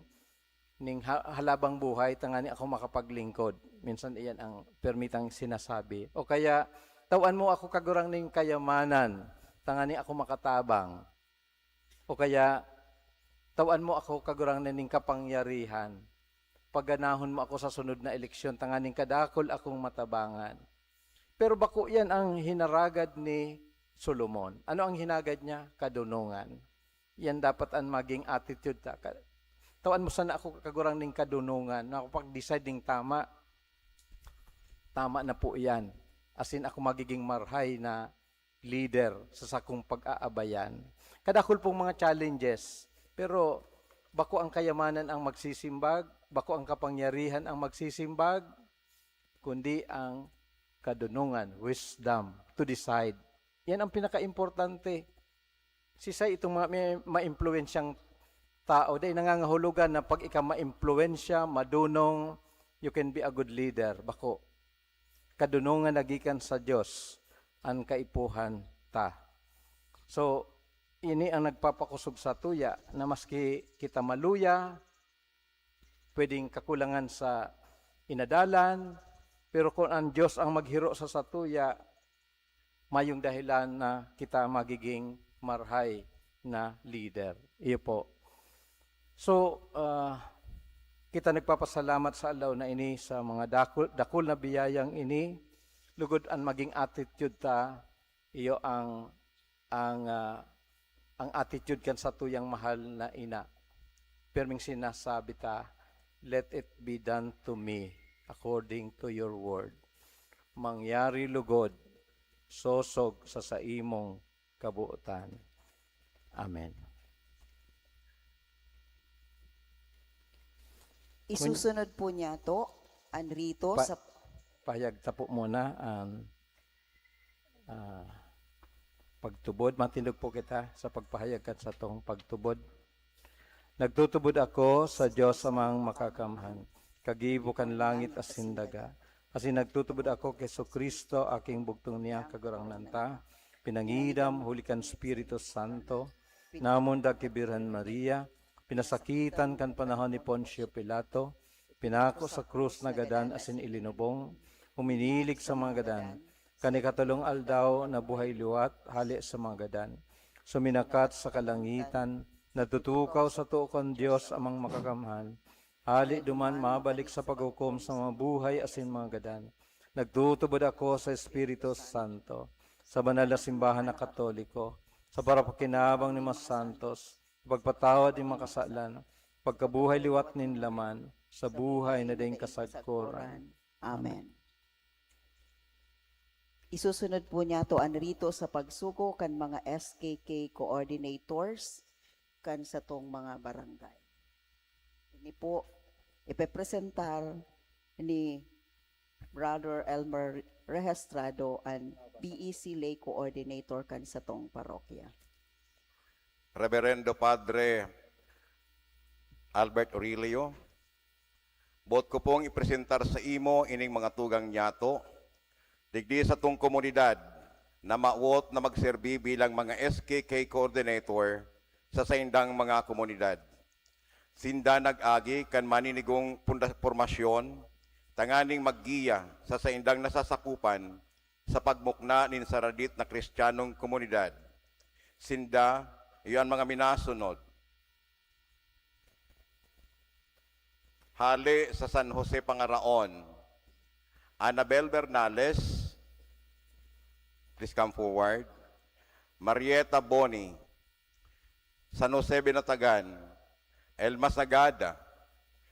ning ha-, halabang buhay, tangani ako makapaglingkod." Minsan, iyan ang permitang sinasabi. O kaya, "Tawan mo ako, Kagurang, ning kayamanan, tangani ako makatabang." O kaya, "Tawan mo ako, Kagurangnan, ning kapangyarihan. Paganahon mo ako sa sunod na eleksyon, tanganing kadakul akong matabangan." Pero bako iyan ang hinaragad ni Solomon. Ano ang hinagad niya? Kadunongan. Iyan dapat ang maging attitude ta. Ka-, "Tawan mo sana ako, Kagurang, ning kadunongan, na ako pag-decide ning tama. Tama na po iyan. Asin ako magiging marhay na leader sa sakong pag-aabayan." Kadakul pong mga challenges, pero bako ang kayamanan ang magsisimbag, bako ang kapangyarihan ang magsisimbag, kundi ang kadunongan, wisdom, to decide. Yan ang pinakaimportante. Sisay itong mga may, maimpluwensyang tao, dai nangangahulugan na pag ika maimpluwensya, madunong, you can be a good leader. Bako. Kadunongan na gikan sa Dios an kaipuhan ta. So, ini ang nagpapakosog satuya na maski kita maluya, pwedeng kakulangan sa inadalan, pero kun ang Dios ang maghiro sa satuya, mayong dahilan na kita magiging marhay na leader. Iyo po. So, ah, kita nagpapasalamat sa aldaw na ini sa mga dakul, dakul na biyayang ini. Lugod an maging attitude ta, iyo ang, ang, ah, ang attitude kan satuyang mahal na ina. Pirming sinasabi ta, "Let it be done to me according to your word." Mangyari lugod, sosog sa saimong kabotan. Amen. Isusunod po niya to, ang rito Pa-, sa pahayag ta po muna ang, ah, pagtubod. Matindog po kita sa pagpahayag kan satong pagtubod. Nagtutubod ako sa Diyos Amang Makakamhan, kagibo kan langit asin daga. Asin nagtutubod ako ki Jesu-Cristo, aking bugtong niya, Kagurangnan ta, pinangidam huli kan Espiritu Santo, namundag ki Birhen Maria, pinasakitan kan panahon ni Poncio Pilato, pinako sa krus na gadan asin ilinubong, uminilig sa mga gadan, kan ikatolong aldaw nabuhay liwat hale sa mga gadan. Suminakat sa kalangitan, natutukaw sa too kan Dios Amang Makakamhan, hale duman mabalik sa paghukom sa mga buhay asin mga gadan. Nagtutubod ako sa Espiritu Santo, sa banal na simbahan na Katoliko, sa parapakinabang ni mga santos, pagpatawad nin mga kasalan, pagkabuhay liwat nin laman, sa buhay na daing kasagkoran. Amen. Isusunod po niyato an rito sa pagsugo kan mga S K K coordinators kan satong mga barangay. Ini po, ipepresentar ni Brother Elmer Rehestrado, an B E C lay coordinator kan satong parokya. Reverendo Padre Albert Aurelio, boot ko pong ipresentar sa imo ining mga tugang niyato, digdi satong komunidad na mawot na magserbi bilang mga S K K coordinator sa saindang mga komunidad. Sinda nag-agi kan maninigong punda-, pormasyon tanganing maggiya sa saindang nasasakupan sa pagmukna nin saradit na Kristiyanong komunidad. Sinda iyo an mga minasunod. Hale sa San Jose Pangaraon, Anabel Bernales, please come forward. Marieta Boni, San Jose Binatagan, Elma Sagada,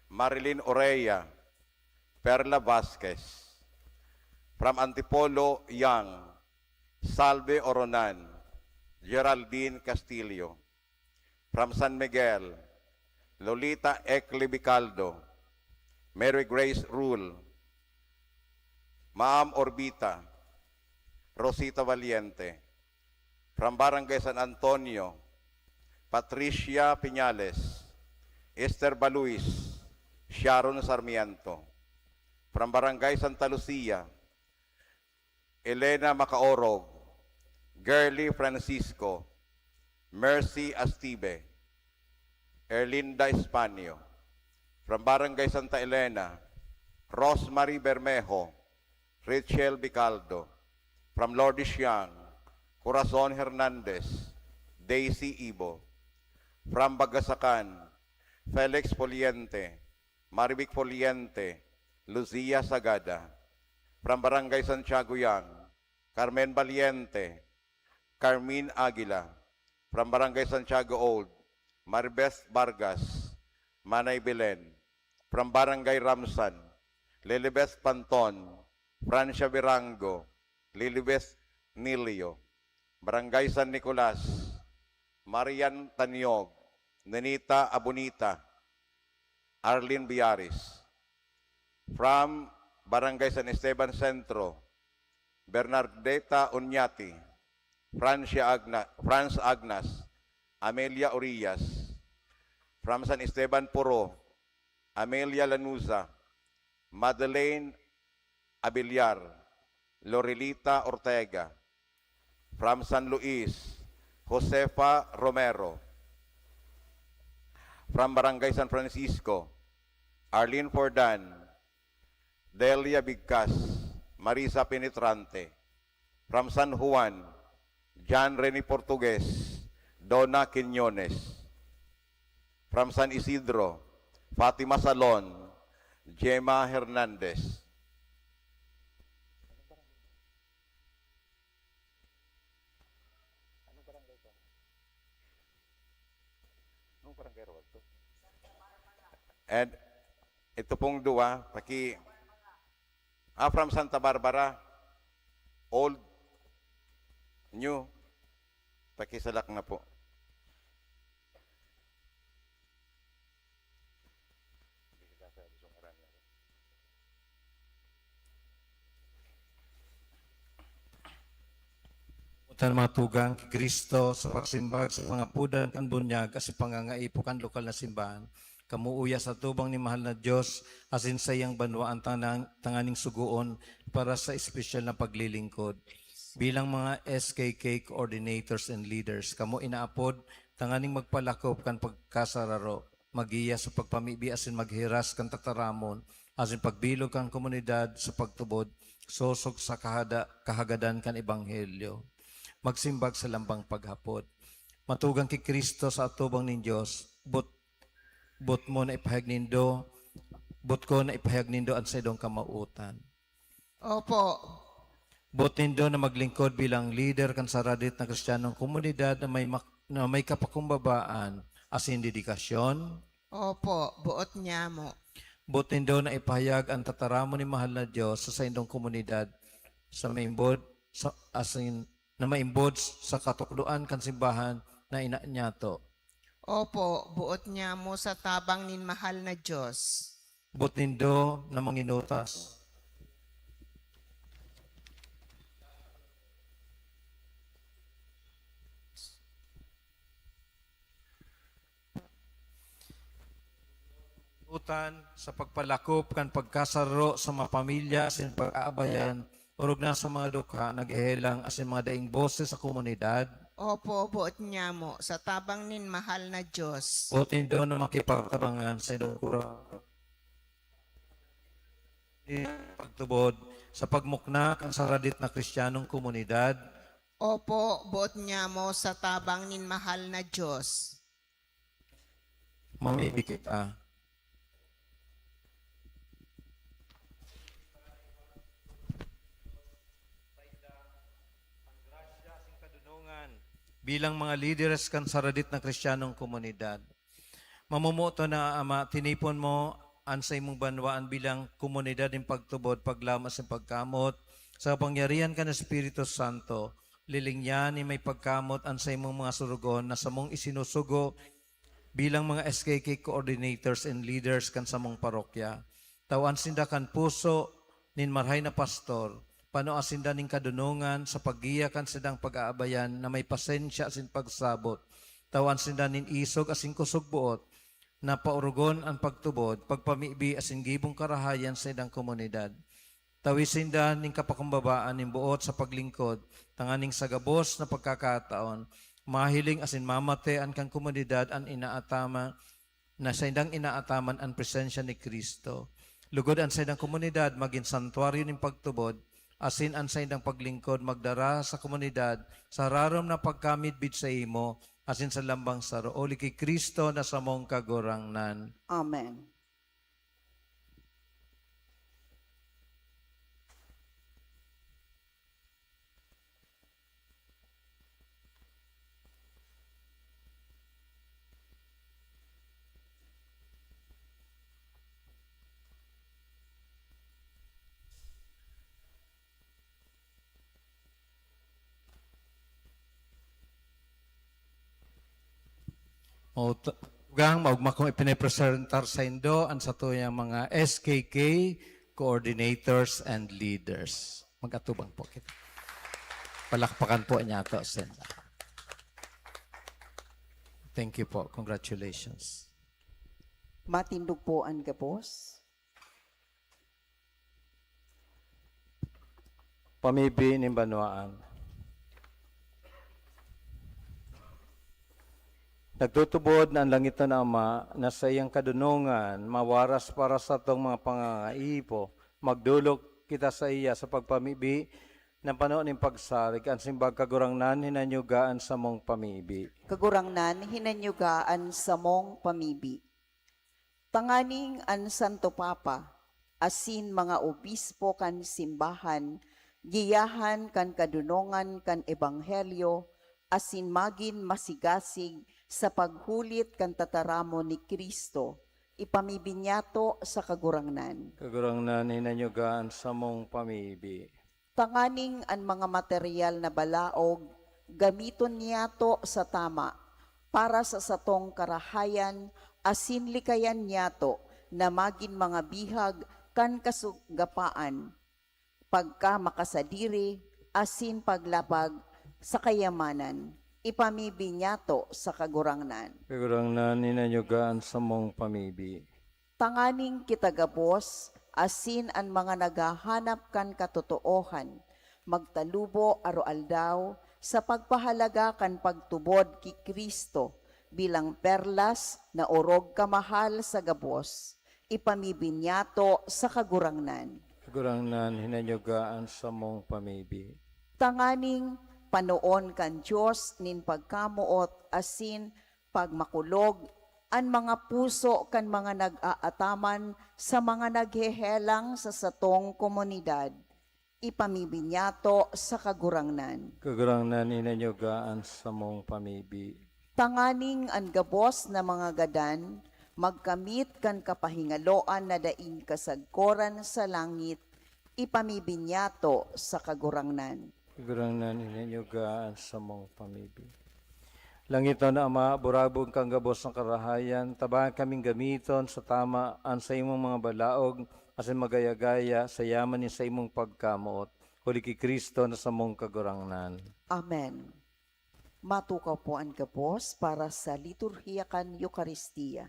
Marilyn Orea, Perla Vasquez. From Antipolo, Yang, Salve Oronan, Geraldine Castillo. From San Miguel, Lolita Ecli Bicaldo, Mary Grace Rule, Ma'am Orbita, Rosita Valiente. From Barangay San Antonio, Patricia Piñales, Esther Baluis, Sharon Sarmiento. From Barangay Santa Lucia, Elena Macaorog, Girly Francisco, Mercy Astibe, Erlinda Españo. From Barangay Santa Elena, Rosemary Bermejo, Rachel Bicaldo. From Lourdes Yang, Corazon Hernandez, Daisy Ibo. From Bagasacan, Felix Poliente, Marivic Poliente, Lucia Sagada. From Barangay Santiago Yang, Carmen Valiente, Carmen Aguila. From Barangay Santiago Old, Maribeth Vargas, Manay Belen. From Barangay Ramsan, Lilibeth Panton, Francia Virango, Lilibeth Nilio. Barangay San Nicolas, Marian Taniog, Nenita Abunita, Arlene Biaris. From Barangay San Esteban Centro, Bernardeta Uñati, Francia Agna, Franz Agnas, Amelia Orillas. From San Esteban Puro, Amelia Lanuza, Madeleine Abiliar, Lorelita Ortega. From San Luis, Josefa Romero. From Barangay San Francisco, Arlene Fordan, Delia Bigcas, Marisa Penetrante. From San Juan, John Rene Portugues, Donna Quiñones. From San Isidro, Fatima Salon, Gemma Hernandez. Anong barangay to? Anong barangay rawag to? And ito pong duwa, paki, ah, from Santa Barbara, old, new, pakisalak na po. Utan mga tugang ki Cristo sa pagsimbag sa pangapodan kan bunyag asin pangangaipo kan lokal na simbahan. Kamo uya sa atubang nin mahal na Dios asin saiyang banwaan tanang-, tanganing sugoon para sa espesyal na paglilingkod. Bilang mga S K K coordinators and leaders, kamo inaapod tanganing magpalakop kan pagkasararo, maggiya sa pagpamibi asin maghiras kan tataramon, asin pagbilog kan komunidad sa pagtubod, sosog sa kahada-, kahagadan kan ebanghelyo. Magsimbag sa lambang paghapot. Matugang ki Cristo sa atubang nin Dios, bot-, bot mo na ipahayag nindo, bot ko na ipahayag nindo an saindong kamawotan. Opo. Bot nindo na maglingkod bilang lider kan saradit na Kristiyanong komunidad na may mak-, na may kapakumbabaan asin dedikasyon. Opo, boot nyamo. Bot nindo na ipahayag an tataramon ni mahal na Dios sa saindong komunidad, sa maimbod, sa, asin, na maimbod sa katukdoan kan simbahan na ina niyato. Opo, boot nyamo sa tabang nin mahal na Dios. Bot nindo na manginutas. Utan sa pagpalakop kan pagkasaro sa mga pamilya asin pag-aabayan, orog na sa mga dukha, naghehelang asin mga daing boses sa komunidad. Opo, boot nyamo, sa tabang nin mahal na Dios. Boot nindo na makipagtabangan sa indong kura-, pagtubod sa pagmukna kan saradit na Kristiyanong komunidad. Opo, boot nyamo, sa tabang nin mahal na Dios. Mamibi kita. Bilang mga lideres kan saradit na Kristiyanong komunidad. Mamomoton na, Ama, tinipon mo an saimong banwaan bilang komunidad nin pagtubod, paglaom asin pagkamot sa kapangyarihan kan Espiritu Santo. Lilingyan nin may pagkamot an saimong mga sorogoon na samong isinusugo bilang mga S K K coordinators and leaders kan samong parokya. Tawan sinda kan puso nin marahay na pastor. Panoa sinda nin kadonongan sa paggiya kan saindang pag-aabayan na may pasensya asin pagsabot. Tawan sinda nin isog asin kusog-boot na paorogon an pagtubod, pagpamibi asin gibong karahayan sa saindang komunidad. Tawi sinda nin kapakumbabaan nin boot sa paglingkod, tanganing sa gabos na pagkakataon, mahiling asin mamate an kan komunidad an inaatama, na saindang inaataman an presensya ni Cristo. Lugod an saindang komunidad magin santuaryo nin pagtubod, asin an saindang paglingkod magdara sa komunidad sa rarom na pagkamidbid saimo asin sa lambang saro, huli ki Cristo na samong Kagurangnan. Amen. O, t-, tugang, maogma kong ipinapresentar saindo an satuyang mga S K K coordinators and leaders. Mag-atubang po kita. Palakpakan po niyato sila. Thank you po. Congratulations. Matindog po an gabos. Pamibi nin banwaan. Nagtutubod na an langit na Ama na saiyang kadonongan mawaras para sa satong mga pangangaipo. Magdolok kita saiya sa pagpamibi na pano nin pagsarig. An simbag, Kagurangnan, hinanyuga an samong pamibi. Kagurangnan, hinanyuga an samong pamibi. Tanganing an Santo Papa asin mga obispo kan simbahan giyahan kan kadonongan kan ebanghelyo asin magin masigasig sa paghulit kan tataramon ni Cristo, ipamibi niyato sa Kagurangnan. Kagurangnan, hinanyuga an samong pamibi. Tanganing an mga material na balaog gamiton niyato sa tama, para sa satong karahayan asin likayan niyato na magin mga bihag kan kasugapaan, pagkamakasadiri, asin paglapag sa kayamanan. Ipamibi niyato sa Kagurangnan. Kagurangnan, hinanyuga an samong pamibi. Tanganing kita gabos, asin an mga naghahanap kan katotoohan, magtalubo aroaldaw sa pagpahalaga kan pagtubod ki Cristo bilang perlas na orog kamahal sa gabos. Ipamibi niyato sa Kagurangnan. Kagurangnan, hinanyuga an samong pamibi. Tanganing panoon kan Dios nin pagkamoot asin pagmakulog an mga puso kan mga nag-aataman sa mga naghehelang sa satong komunidad. Ipamibi niyato sa Kagurangnan. Kagurangnan, hinanyuga an samong pamibi. Tanganing an gabos na mga gadan magkamit kan kapahingaloan na daing kasagkoran sa langit, ipamibi niyato sa Kagurangnan. Kagurangnan, hinanyuga an samong pamibi. Langiton na Ama, burabon kan gabos na karahayan, tabangan kaming gamiton sa tama an saimong mga balaog asin magaya-gaya sa yaman nin saimong pagkamoot, huli ki Cristo na samong Kagurangnan. Amen. Matukaw po an gabos para sa liturhiya kan Eukaristia,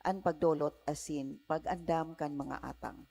an pagdolot asin pag-andam kan mga atang.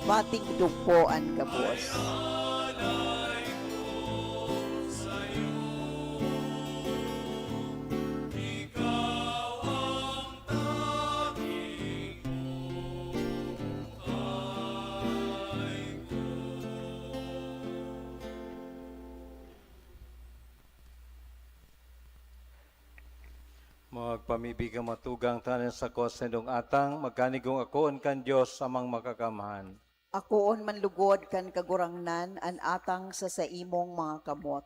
Matigdog po an gabos. Magpamibi kang matugang, tanganing sako sa indong atang, magkanigong akoon kan Dios Amang Makakamhan. Akoon man lugod kan Kagurangnan an atang sa saimong mga kamot,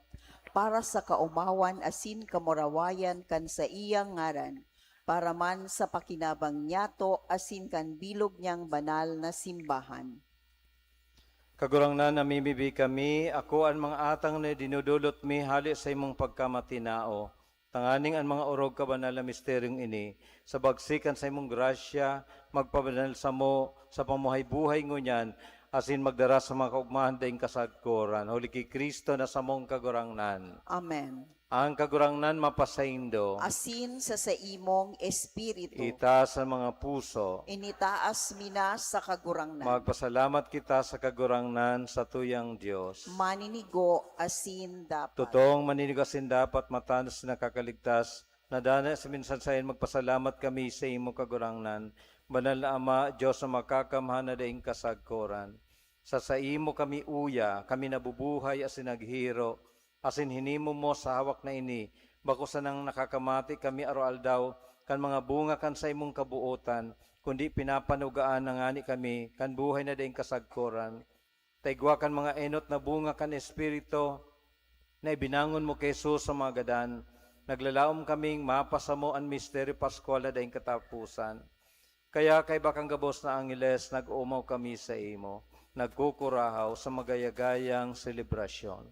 para sa kaomawan asin kamurawayan kan saiyang ngaran, para man sa pakinabang niyato asin kan bilog niyang banal na simbahan. Kagurangnan, namimibi kami, ako an mga atang na dinudulot mi hale sa imong pagkamatinao, tanganing an mga orog kabanal na misteryong ini, sa bagsik kan saimong grasya, magpabanal samo sa pamuhay-buhay ngunyan, asin magdara sa mga kaogmahan daing kasagkoran, huli ki Cristo na samong Kagurangnan. Amen. Ang Kagurangnan mapasaindo. Asin sa saimong espiritu. Itaas an mga puso. Initaas mi na sa Kagurangnan. Magpasalamat kita sa Kagurangnan, satuyang Dios. Maninigo asin dapat. Totoong maninigo asin dapat, matanos na nakakaligtas, na danay sa minsan saen magpasalamat kami sa imo, Kagurangnan, Banal na Ama, Dios na makakamhan na daing kasagkoran. Sa saimo kami uya, kami nabubuhay asin naghihiro, asin hinimo mo sa hawak na ini, bako sanang nakakamati kami aroaldaw kan mga bunga kan saimong kabootan, kundi pinapanugaan na ngani kami kan buhay na daing kasagkoran. Ta igwa kan mga enot na bunga kan Espiritu na ibinangon mo ki Jesus sa mga gadan, naglalaom kaming mapasamo an misteryo paskwal na daing kataposan. Kaya kaiba kan gabos na angheles, nag-oomaw kami saimo, nagkukurahaw sa magayagayang selebrasyon.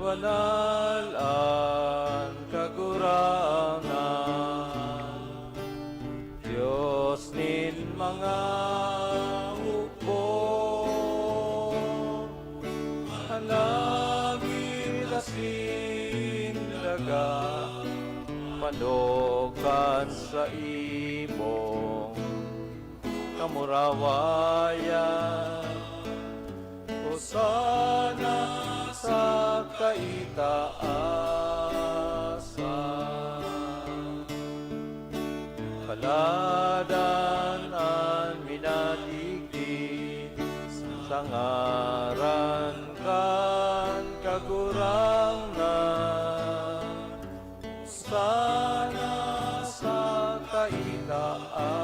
Banal-banal an Kagurangnan, Dios nin mga hukbo. An langit asin daga, panukan sa imong kamurawayan. Hosana sa kaitaasan. Paladan an minadigdi sa ngaran kan Kagurangnan. Hosana sa kaitaasan.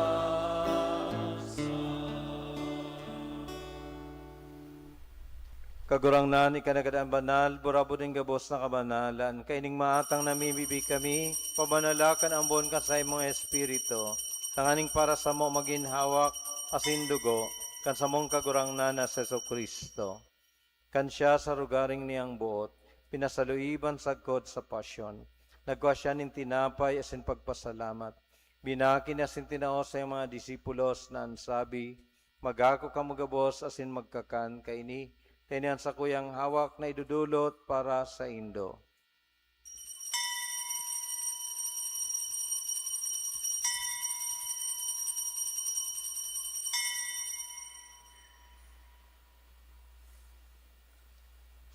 Kagurangnan, ika na gad an banal, burabod nin gabos na kabanalan. Kaining maatang namimibi kami, pabanala kan ambon kan saimong Espiritu, tanganing para samo magin hawak asin dugo kan samong Kagurangnan na si Jesu-Cristo. Kan siya sa rogaring niyang boot, pinasaluiban sagkod sa pasyon, nagkua siya nin tinapay asin pagpasalamat. Binaki niya asin tinao sa iyang mga disipulos na an sabi, "Magako kamo gabos asin magkakan kaini, ta ini an sakuyang hawak na idodolot para saindo."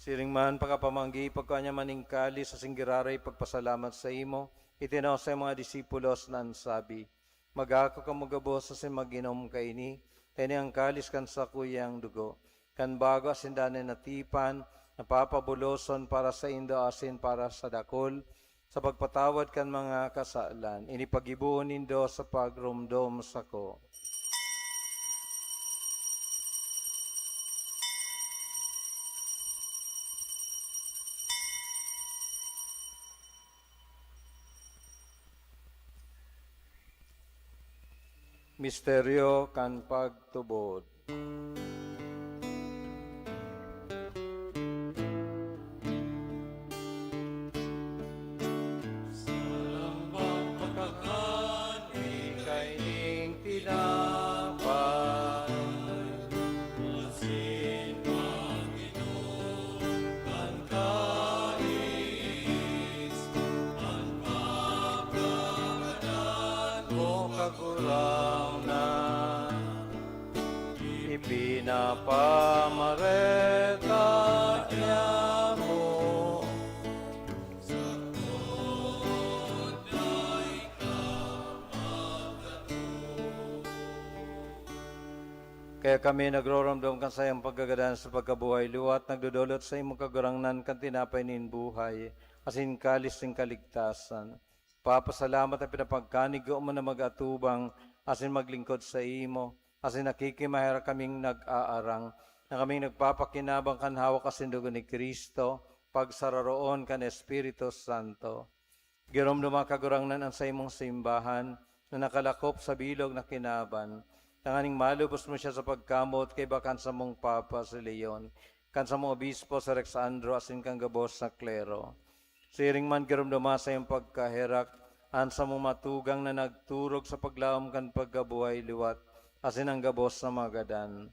Siring man, pakapamanggi, pagkua niya man nin kalis asin giraray pagpasalamat saimo, itinao sa mga disipulos na an sabi, "Magako kamo gabos asin mag-inom kaini, ta ini an kalis kan sakuyang dugo, kan bago asin danay na tipan, na papabuloson para saindo asin para sa dakul, sa pagpatawad kan mga kasalan. Ini paggibohon nindo sa pagromdom sako." Misteryo kan pagtubod. Sa lambang pagkakan, ika ning tinapay, asin pag-inom kan kaini, Napamareta niya mo. Kaya kami nagroromdom kan sayang pagkagadan sa pagkabuhay liwat, nagdodolot sa imong Kagurangnan kan tinapay nin buhay, asin kalis nin kaligtasan. Papasalamat at pinapagkanigo mo na mag-atubang asin maglingkod saimo, asin nakikimaherak kaming nag-aarang, na kaming nagpapakinabang kan hawak asin dugo ni Cristo, pagsararoon kan Espiritu Santo. Giromdoma, Kagurangnan, an saimong simbahan na nakalakop sa bilog na kinaban, tanganing malubos mo siya sa pagkamot kaiba kan samong Papa si Leon, kan samong Obispo si Alexandro, asin kan gabos na klero. Siring man, giromdoma sa iyong pagkaherak an samong matugang na nagturog sa paglaom kan pagkabuhay liwat asin an gabos na mga gadan.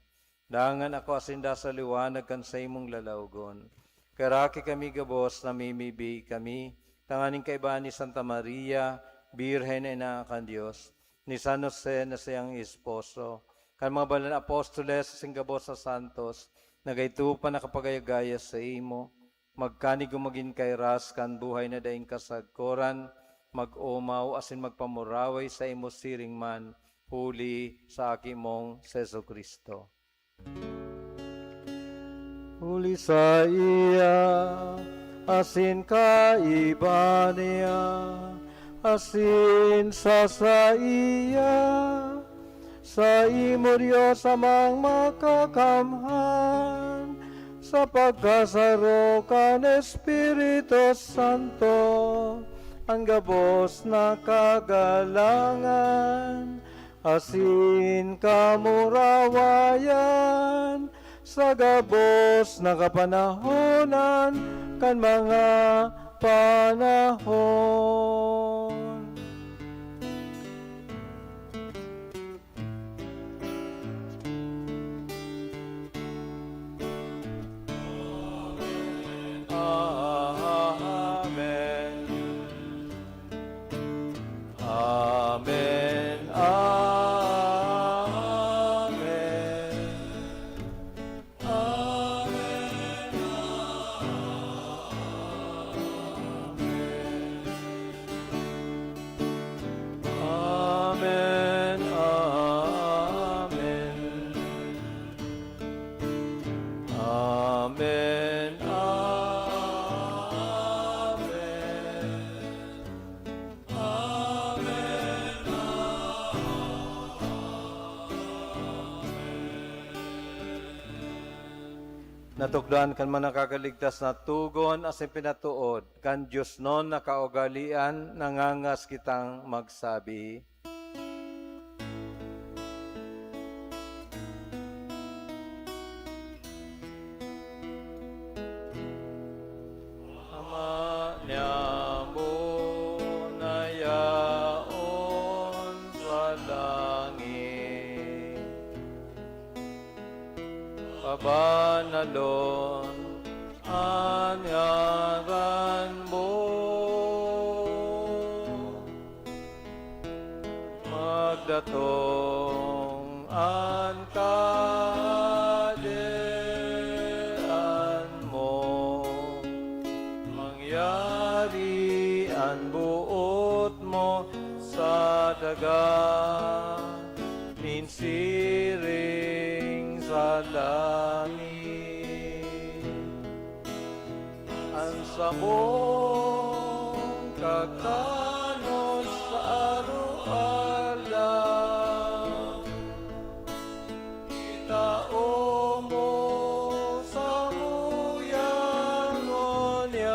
Dangan akoa sinda sa liwanag kan saimong lalawgon. Karaki kami gabos, namimibi kami, tanganing kaiba ni Santa Maria, Birhen na ina kan Dios, ni San Jose na saiyang esposo, kan mga banal na apostoles asin gabos na santos, na gaito pa nakapagaya-gaya saimo, magkanigo magin kairas kan buhay na daing kasagkoran, mag-omaw asin magpamuraway saimo siring man, huli sa Aki mong si Jesu-Cristo. Huli saiya, asin kaiba niya, asin sa saiya, saimo, Dios Amang Makakamhan, sa pagkasaro kan Espiritu Santo, an gabos na kagalangan asin kamurawayan sa gabos na kapanahonan kan mga panahon. Amen. Amen. Amen. Amen. Amen. Amen. Amen. Amen. Amen. Amen. Natukdoan kan mga nakakaligtas na togon asin pinatood kan diosnon na kaugalean, nangangas kitang magsabi, Ama niamo na yaon sa langit, pabanalon an ngaran mo. Magdatong an Kahadean mo, mangyari an boot mo sa daga nin siring sa langit. An samong kakanon sa aroaldaw, itao mo samuya ngunyan.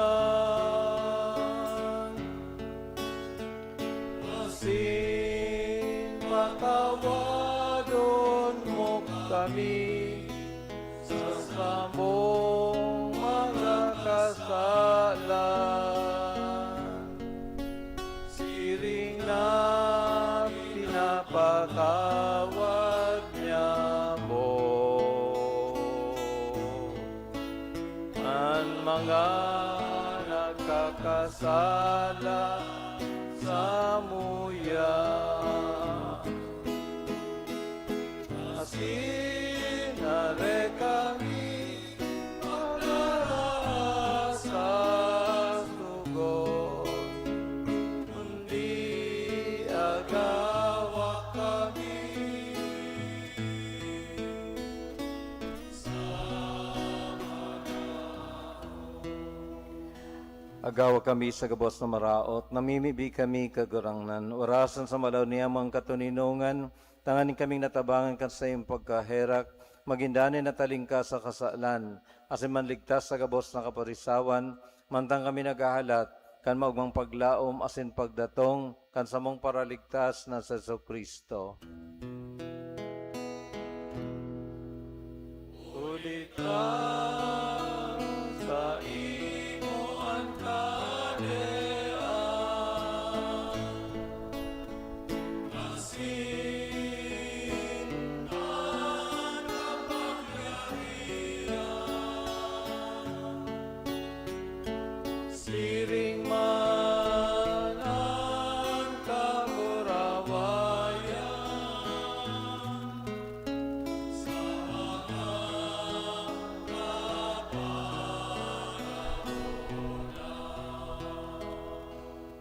Asin patawadon mo kami sa samong mga kasalan, siring na pinapatawad niamo an mga nagkakasala samuya. Asin Agawa kami sa gabos na maraot, namimibi kami, Kagurangnan. Orasan sa malaw niya mga katoninongan, tanganing kaming natabangan kan saiyong pagkaherak, magin danay na talingka sa kasalan, asin manligtas sa gabos na kaparisawan, mantang kami naghahalat kan maogmang paglaom asin pagdatong kan samong Paraligtas na si Jesu-Cristo. Huli ta saimo an kahadean, asin an kapangyarihan, siring man an kamurawayan sa mga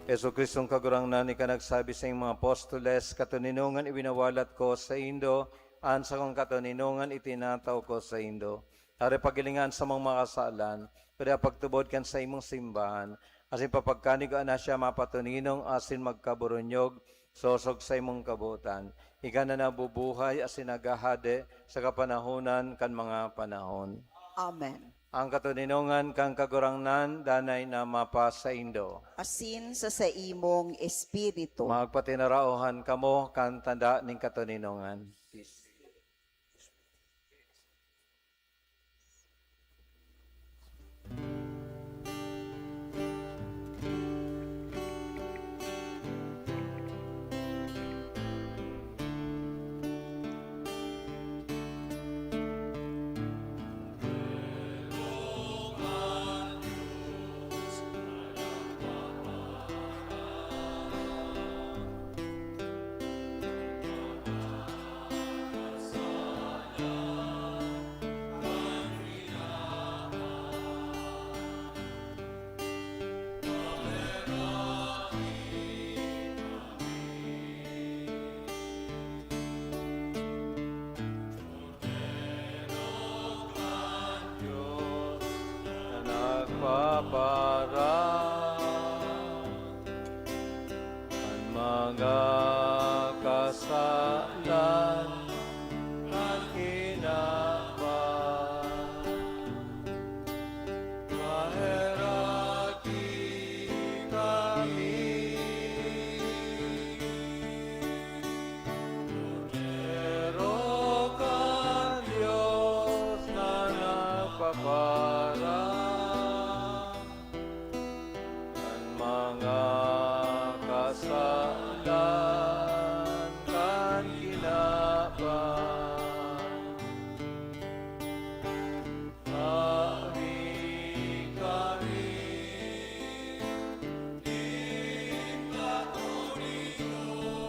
Jesu-Cristong Kagurangnan, ika nagsabi sa iyong mga apostoles, "Katoninongan iwinawalat ko saindo, an sakong katoninongan itinatao ko saindo." Hare, paghilinga an samong mga kasalan, kundi pagtubod kan saimong simbahan, asin papagkanigoan na siya mapatoninong asin magkaburunyog, sosog saimong kabotan. Ika na nabubuhay asin naghahade sa kapanahonan kan mga panahon. Amen. Ang katoninongan kan Kagurangnan danay na mapasaindo. Asin sa saimong espiritu. Magpatinaraohan kamo kan tanda nin katoninongan. Kordero kan Dios na nagpaparan kan mga kasalan kan kinaban. Maheraki kami. Kordero kan Dios na nagpaparan kan mga kasalan kan kinaban. Kami, kami, nin katoninongan.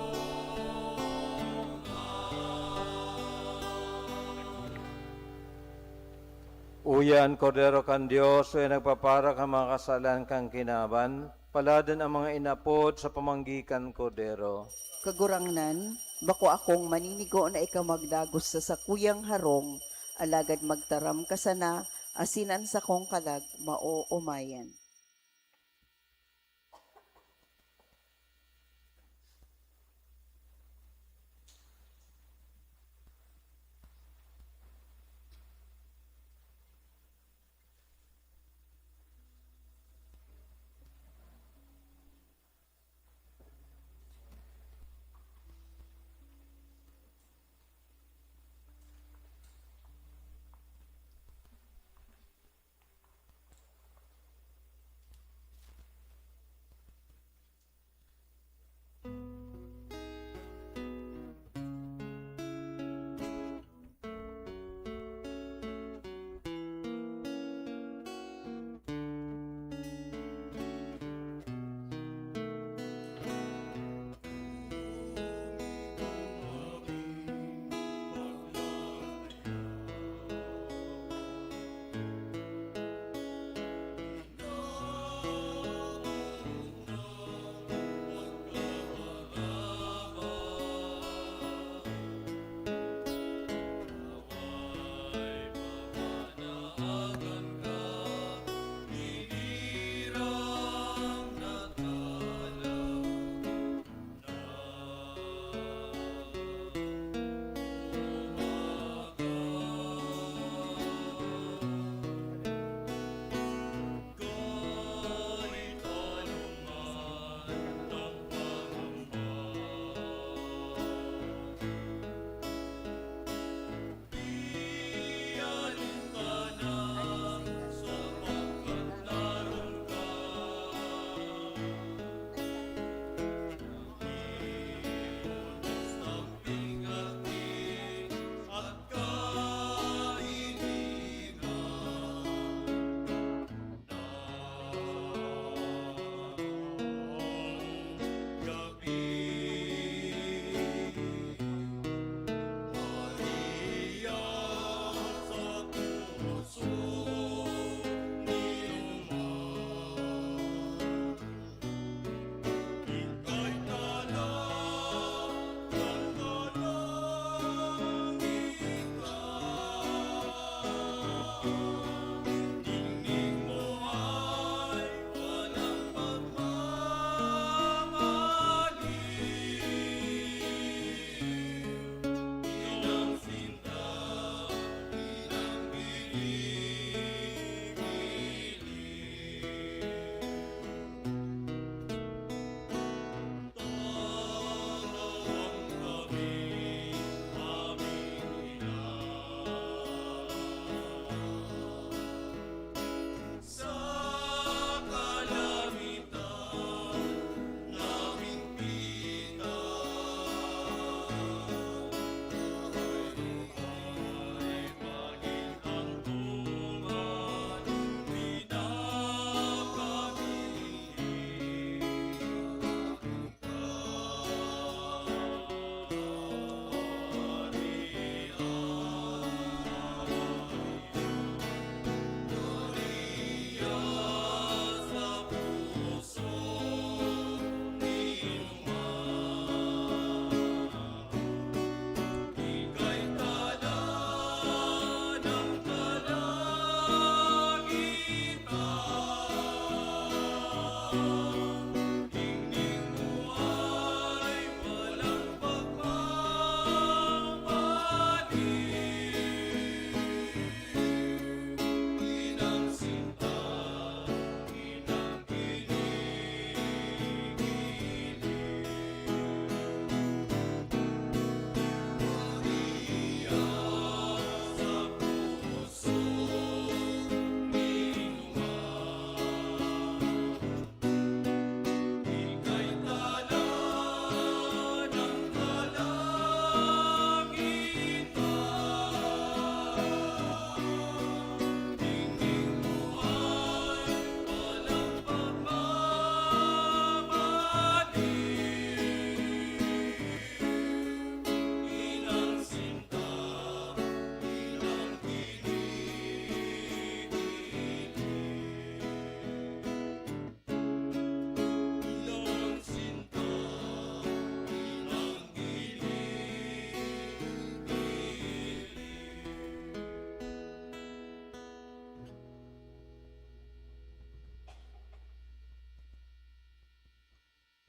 Uya an Kordero kan Dios, uya nagpapara kan mga kasalan kan kinaban. Paladan an mga inapod sa pamanggi kan Kordero. Kagurangnan, bako akong maninigo na ikaw magdagos sa sakuyang harong, alagad magtaram ka sana, asin an sakong kalag maoomayan.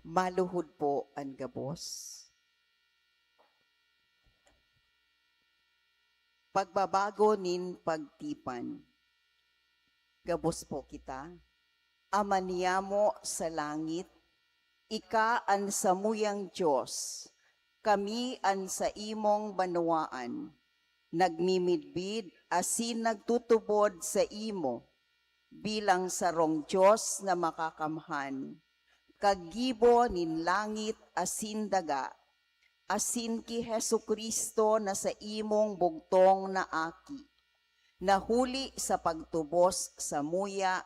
Maluhod po an gabos. Pagbabago nin pagtipan. Gabos po kita. Ama niyamo sa langit, ika an samuyang Dios, kami an saimong banwaan. Nagmimidbid asin nagtutubod saimo bilang sarong Dios na makakamhan, kaggibo nin langit asin daga, asin ki Jesu-Cristo na saimong bugtong na Aki, na huli sa pagtubos samuya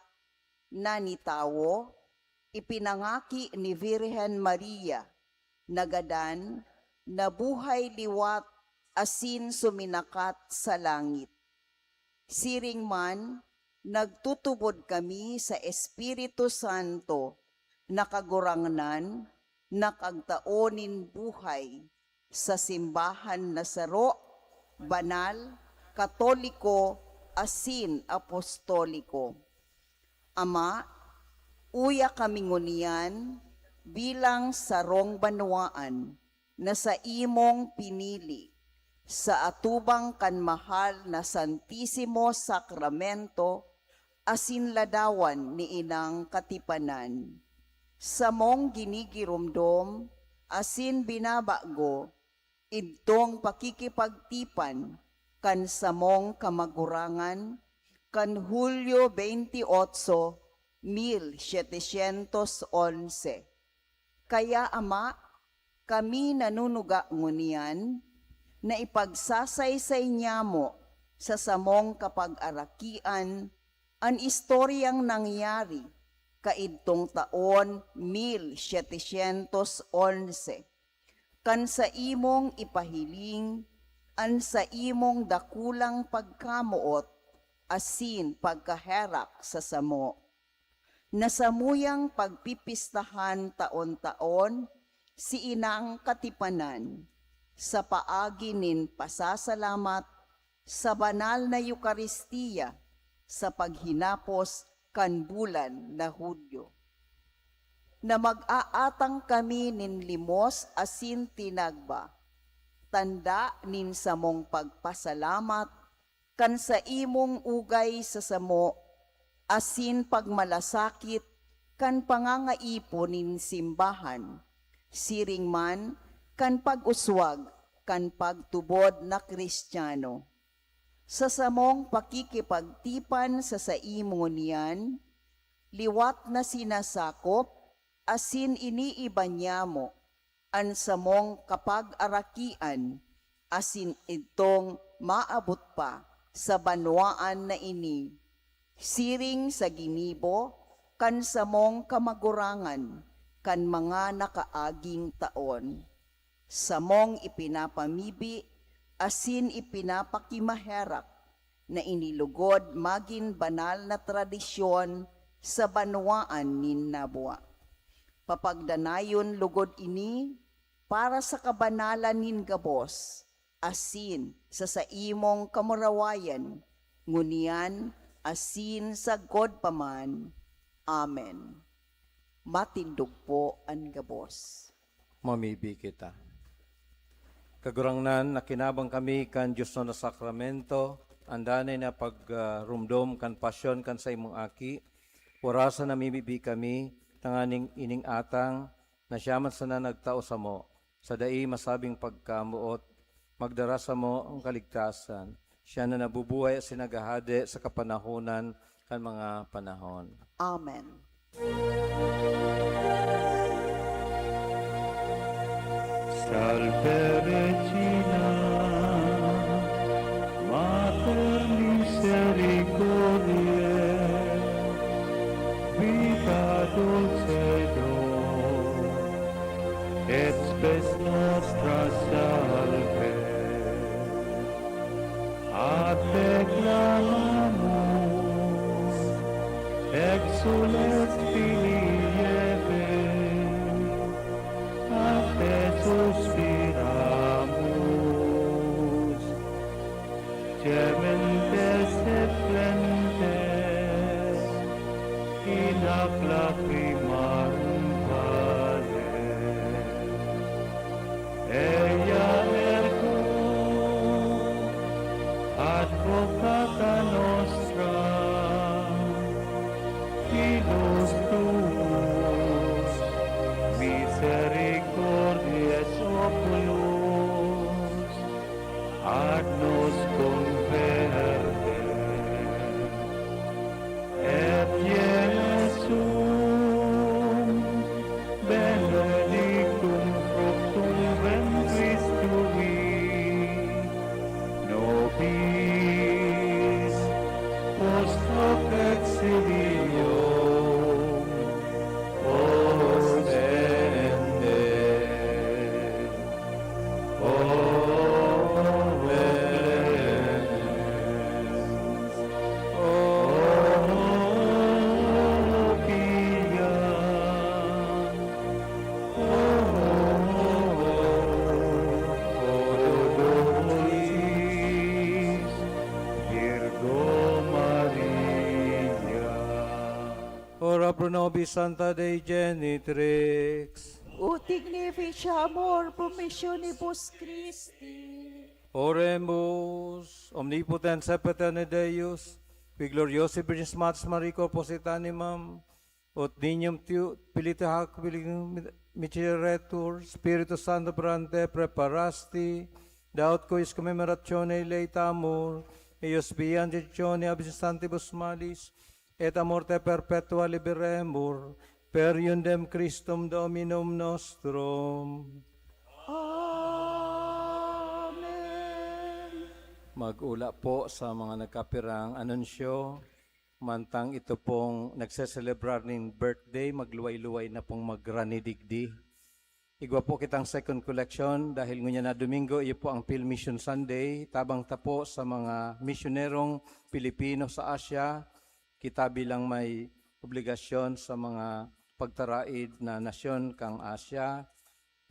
na nitawo, ipinangaki ni Virgen Maria, nagadan, nabuhay liwat, asin suminakat sa langit. Siring man, nagtutubod kami sa Espiritu Santo na Kagurangnan, na kagtao nin buhay, sa simbahan na saro, banal, katoliko, asin apostoliko. Ama, uya kami ngunyan bilang sarong banwaan na saimong pinili sa atubang kan mahal na Santisimo Sakramento asin ladawan ni Inang Katipanan. Samong ginigiromdom asin binabago idtong pakikipagtipan kan samong kamagurangan kan Hulyo veintiocho, mil setecientos onse. Kaya, Ama, kami nanunuga ngunyan na ipagsasaysay niyamo sa samong kapag-arakian an istoryang nangyari kaidtong taon mil setecientos onse, kan saimong ipahiling an saimong dakulang pagkamoot asin pagkaherak sa samo, na samuyang pagpipistahan taon-taon si Inang Katipanan sa paagi nin pasasalamat sa banal na Eukaristiya sa paghinapos kan bulan na Hulyo, na mag-aatang kami nin limos asin tinagba, tanda nin samong pagpasalamat kan saimong ugay sa samo asin pagmalasakit kan pangangaipo nin simbahan, siring man kan pag-uswag kan pagtubod na Cristiano. Sa samong pakikipagtipan sa saimo ngunyan, liwat na sinasakop asin iniiba niyamo an samong kapag-arakian, asin idtong maabot pa sa banwaan na ini, siring sa ginibo kan samong kamagurangan kan mga nakaaging taon. Samong ipinapamibi asin ipinapakimaherak na inilugod magin banal na tradisyon sa banwaan nin Nabua. Papagdanayon lugod ini para sa kabanalan nin gabos, asin sa saimong kamurawayan, ngunyan asin sagkod pa man. Amen. Matindog po an gabos. Mamibi kita. Kagurangnan, nakinabang kami kan diosnon na sakramento, an danay na pagrumdom kan pasyon kan saimong Aki. Orasa namimibi kami, tanganing ining atang na siya man sana nagtao samo, sa dai masabing pagkamoot, magdara samo ang kaligtasan. Siya na nabubuhay asin naghahade sa kapanahonan kan mga panahon. Amen. Salve Regina, Mater misericordiae, Vita dulcedo et spes nostra salve. A te clamamus, exsules filii Hevae, a te suspiramus, gementes et flentes in hac lacrimarum vale. Advocata nostra, Pilos tuos, misericordiae oculos, ad nos converte. Et Iesum, benedictum fructum ventris tui, nobis post hoc exilium ostende. O clemens, o pia, o, o dodosis, Virgo Maria. Ora pro nobis Sancta Dei Genitrix. Ut dignifica amor promisionibus Christi. Oremus. Omnipotens et eterni Deus, qui gloriosae Virginis Mater Mariae corporis et animam, ut nimium tuo, Filii tuae hac miseretur, Spiritu Sancto per ante praeparasti, daut quae eis commemorationem laetamur, eius viam judicatione ab santibus malis, et a morte perpetua liberemur, per eundem Christum Dominum nostrum. Amen. Mag-ula po sa mga nagkapirang anunsyo, mantang ito pong nagseselebrar nin birthday, magluway-luway na pong magrani digdi. Igwa po kitang second collection dahil ngunyan na Domingo, iyo po ang Field Mission Sunday. Tabang ta po sa mga misyunerong Pilipino sa Asia, kita bilang may obligasyon sa mga pagtaraid na nasyon kan Asia,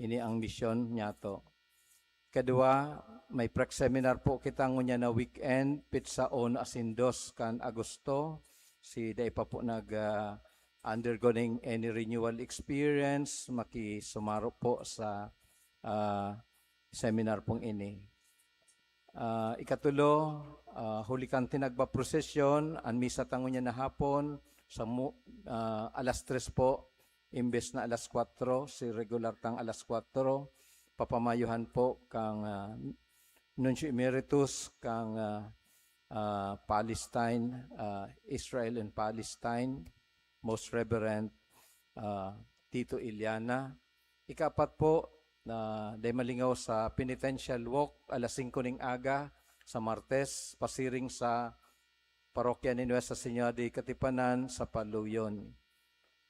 ini ang misyon niyato. Kadua, may prep seminar po kita ngunyan na weekend, petsa uno asin dos kan Agosto. Si dai pa po nag, ah, undergoing any renewal experience, makisumaro po sa, ah, seminar pong ini. Ah, ikatulo, ah, huli kan tinagba prosesyon, an misa ta ngunyan na hapon, sa mu-, ah, alas tres po, imbes na alas kwatro, si regular tang alas kwatro, papamayuhan po kang, ah, Nuncio Emeritus kang, ah, ah, Palestine, ah, Israel and Palestine, Most Reverend, ah, Tito Iliana. Ikaapat po, na dai malingaw sa penitential walk, alas singko ning aga sa Martes, pasiring sa parokya ni Nuestra Señora de Katipanan sa Paluyon.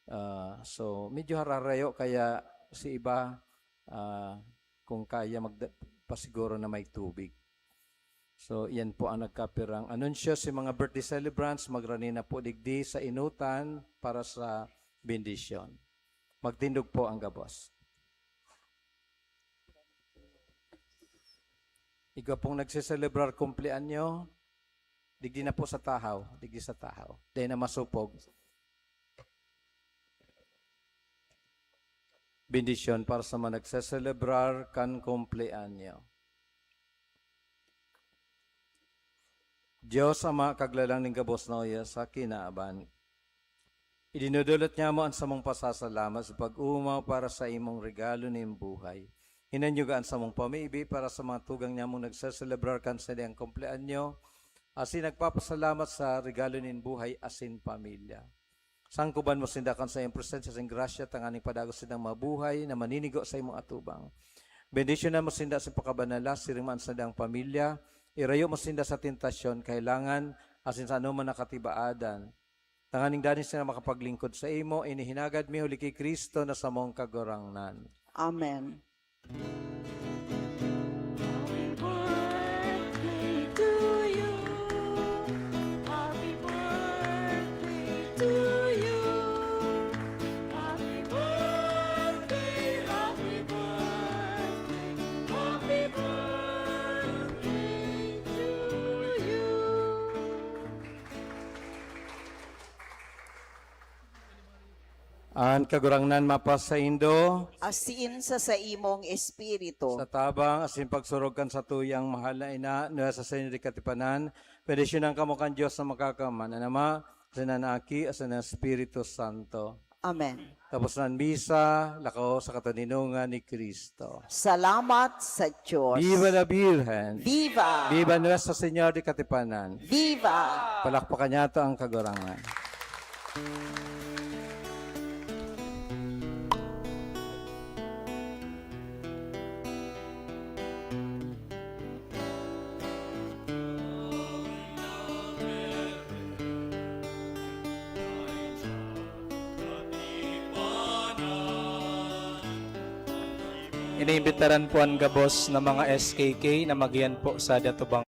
Ah, so, medyo hararayo, kaya si iba, ah, kung kaya, magda-, pasiguro na may tubig. So, iyan po ang nagkapirang anunsyo. Si mga birthday celebrants, magrani na po digdi sa inutan para sa bendisyon. Magtindog po ang gabos. Igwa pong nagseselebrar kumpleanyo, digdi na po sa tahaw, digdi sa tahaw. Dai na masupog. Bendisyon para sa mga nagseselebrar kan kumpleanyo. Dios Ama, Kaglalang nin gabos na oya sa kinaaban. Idinodolot niamo an samong pasasalamat sa pag-oomaw para sa imong regalo nin buhay. Hinanyuga an samong pamibi para sa mga tugang niamong nagseselebrar kan saindang kumpleanyo, asin nagpapasalamat sa regalo nin buhay asin pamilya. Sangkoban mo sinda kan saiyang presensya asin grasya tanganing padagos sindang mabuhay na maninigo sa imong atubang. Bendisyonan mo sinda sa pakabanal, siring man an saindang pamilya. Irayo mo sinda sa tentasyon, kahelangan, asin sa anoman na katibaadan, tanganing danay sinda makapaglingkod saimo. Ini hinagad mi huli ki Cristo na samong Kagurangnan. Amen. Happy birthday to you. Happy birthday to you. Happy birthday, happy birthday, happy birthday to you. An Kagurangnan mapasaindo. Asin sa saimong espiritu. Sa tabang asin pagsurog kan satuyang mahal na ina, Nuestra Señora de Katipanan, bendisyonan kamo kan Dios na Makakamhan, an Ama, asin an Aki, asin an Espiritu Santo. Amen. Tapos na an misa, lakaw sa katoninongan ni Cristo. Salamat sa Diyos. Viva la Virgen! Viva! Viva Nuestra Señora de Katipanan! Viva! Palakpakan niyato ang Kagurangnan. Iniimbitaran po an gabos na mga S K K na magiyan po sa datubang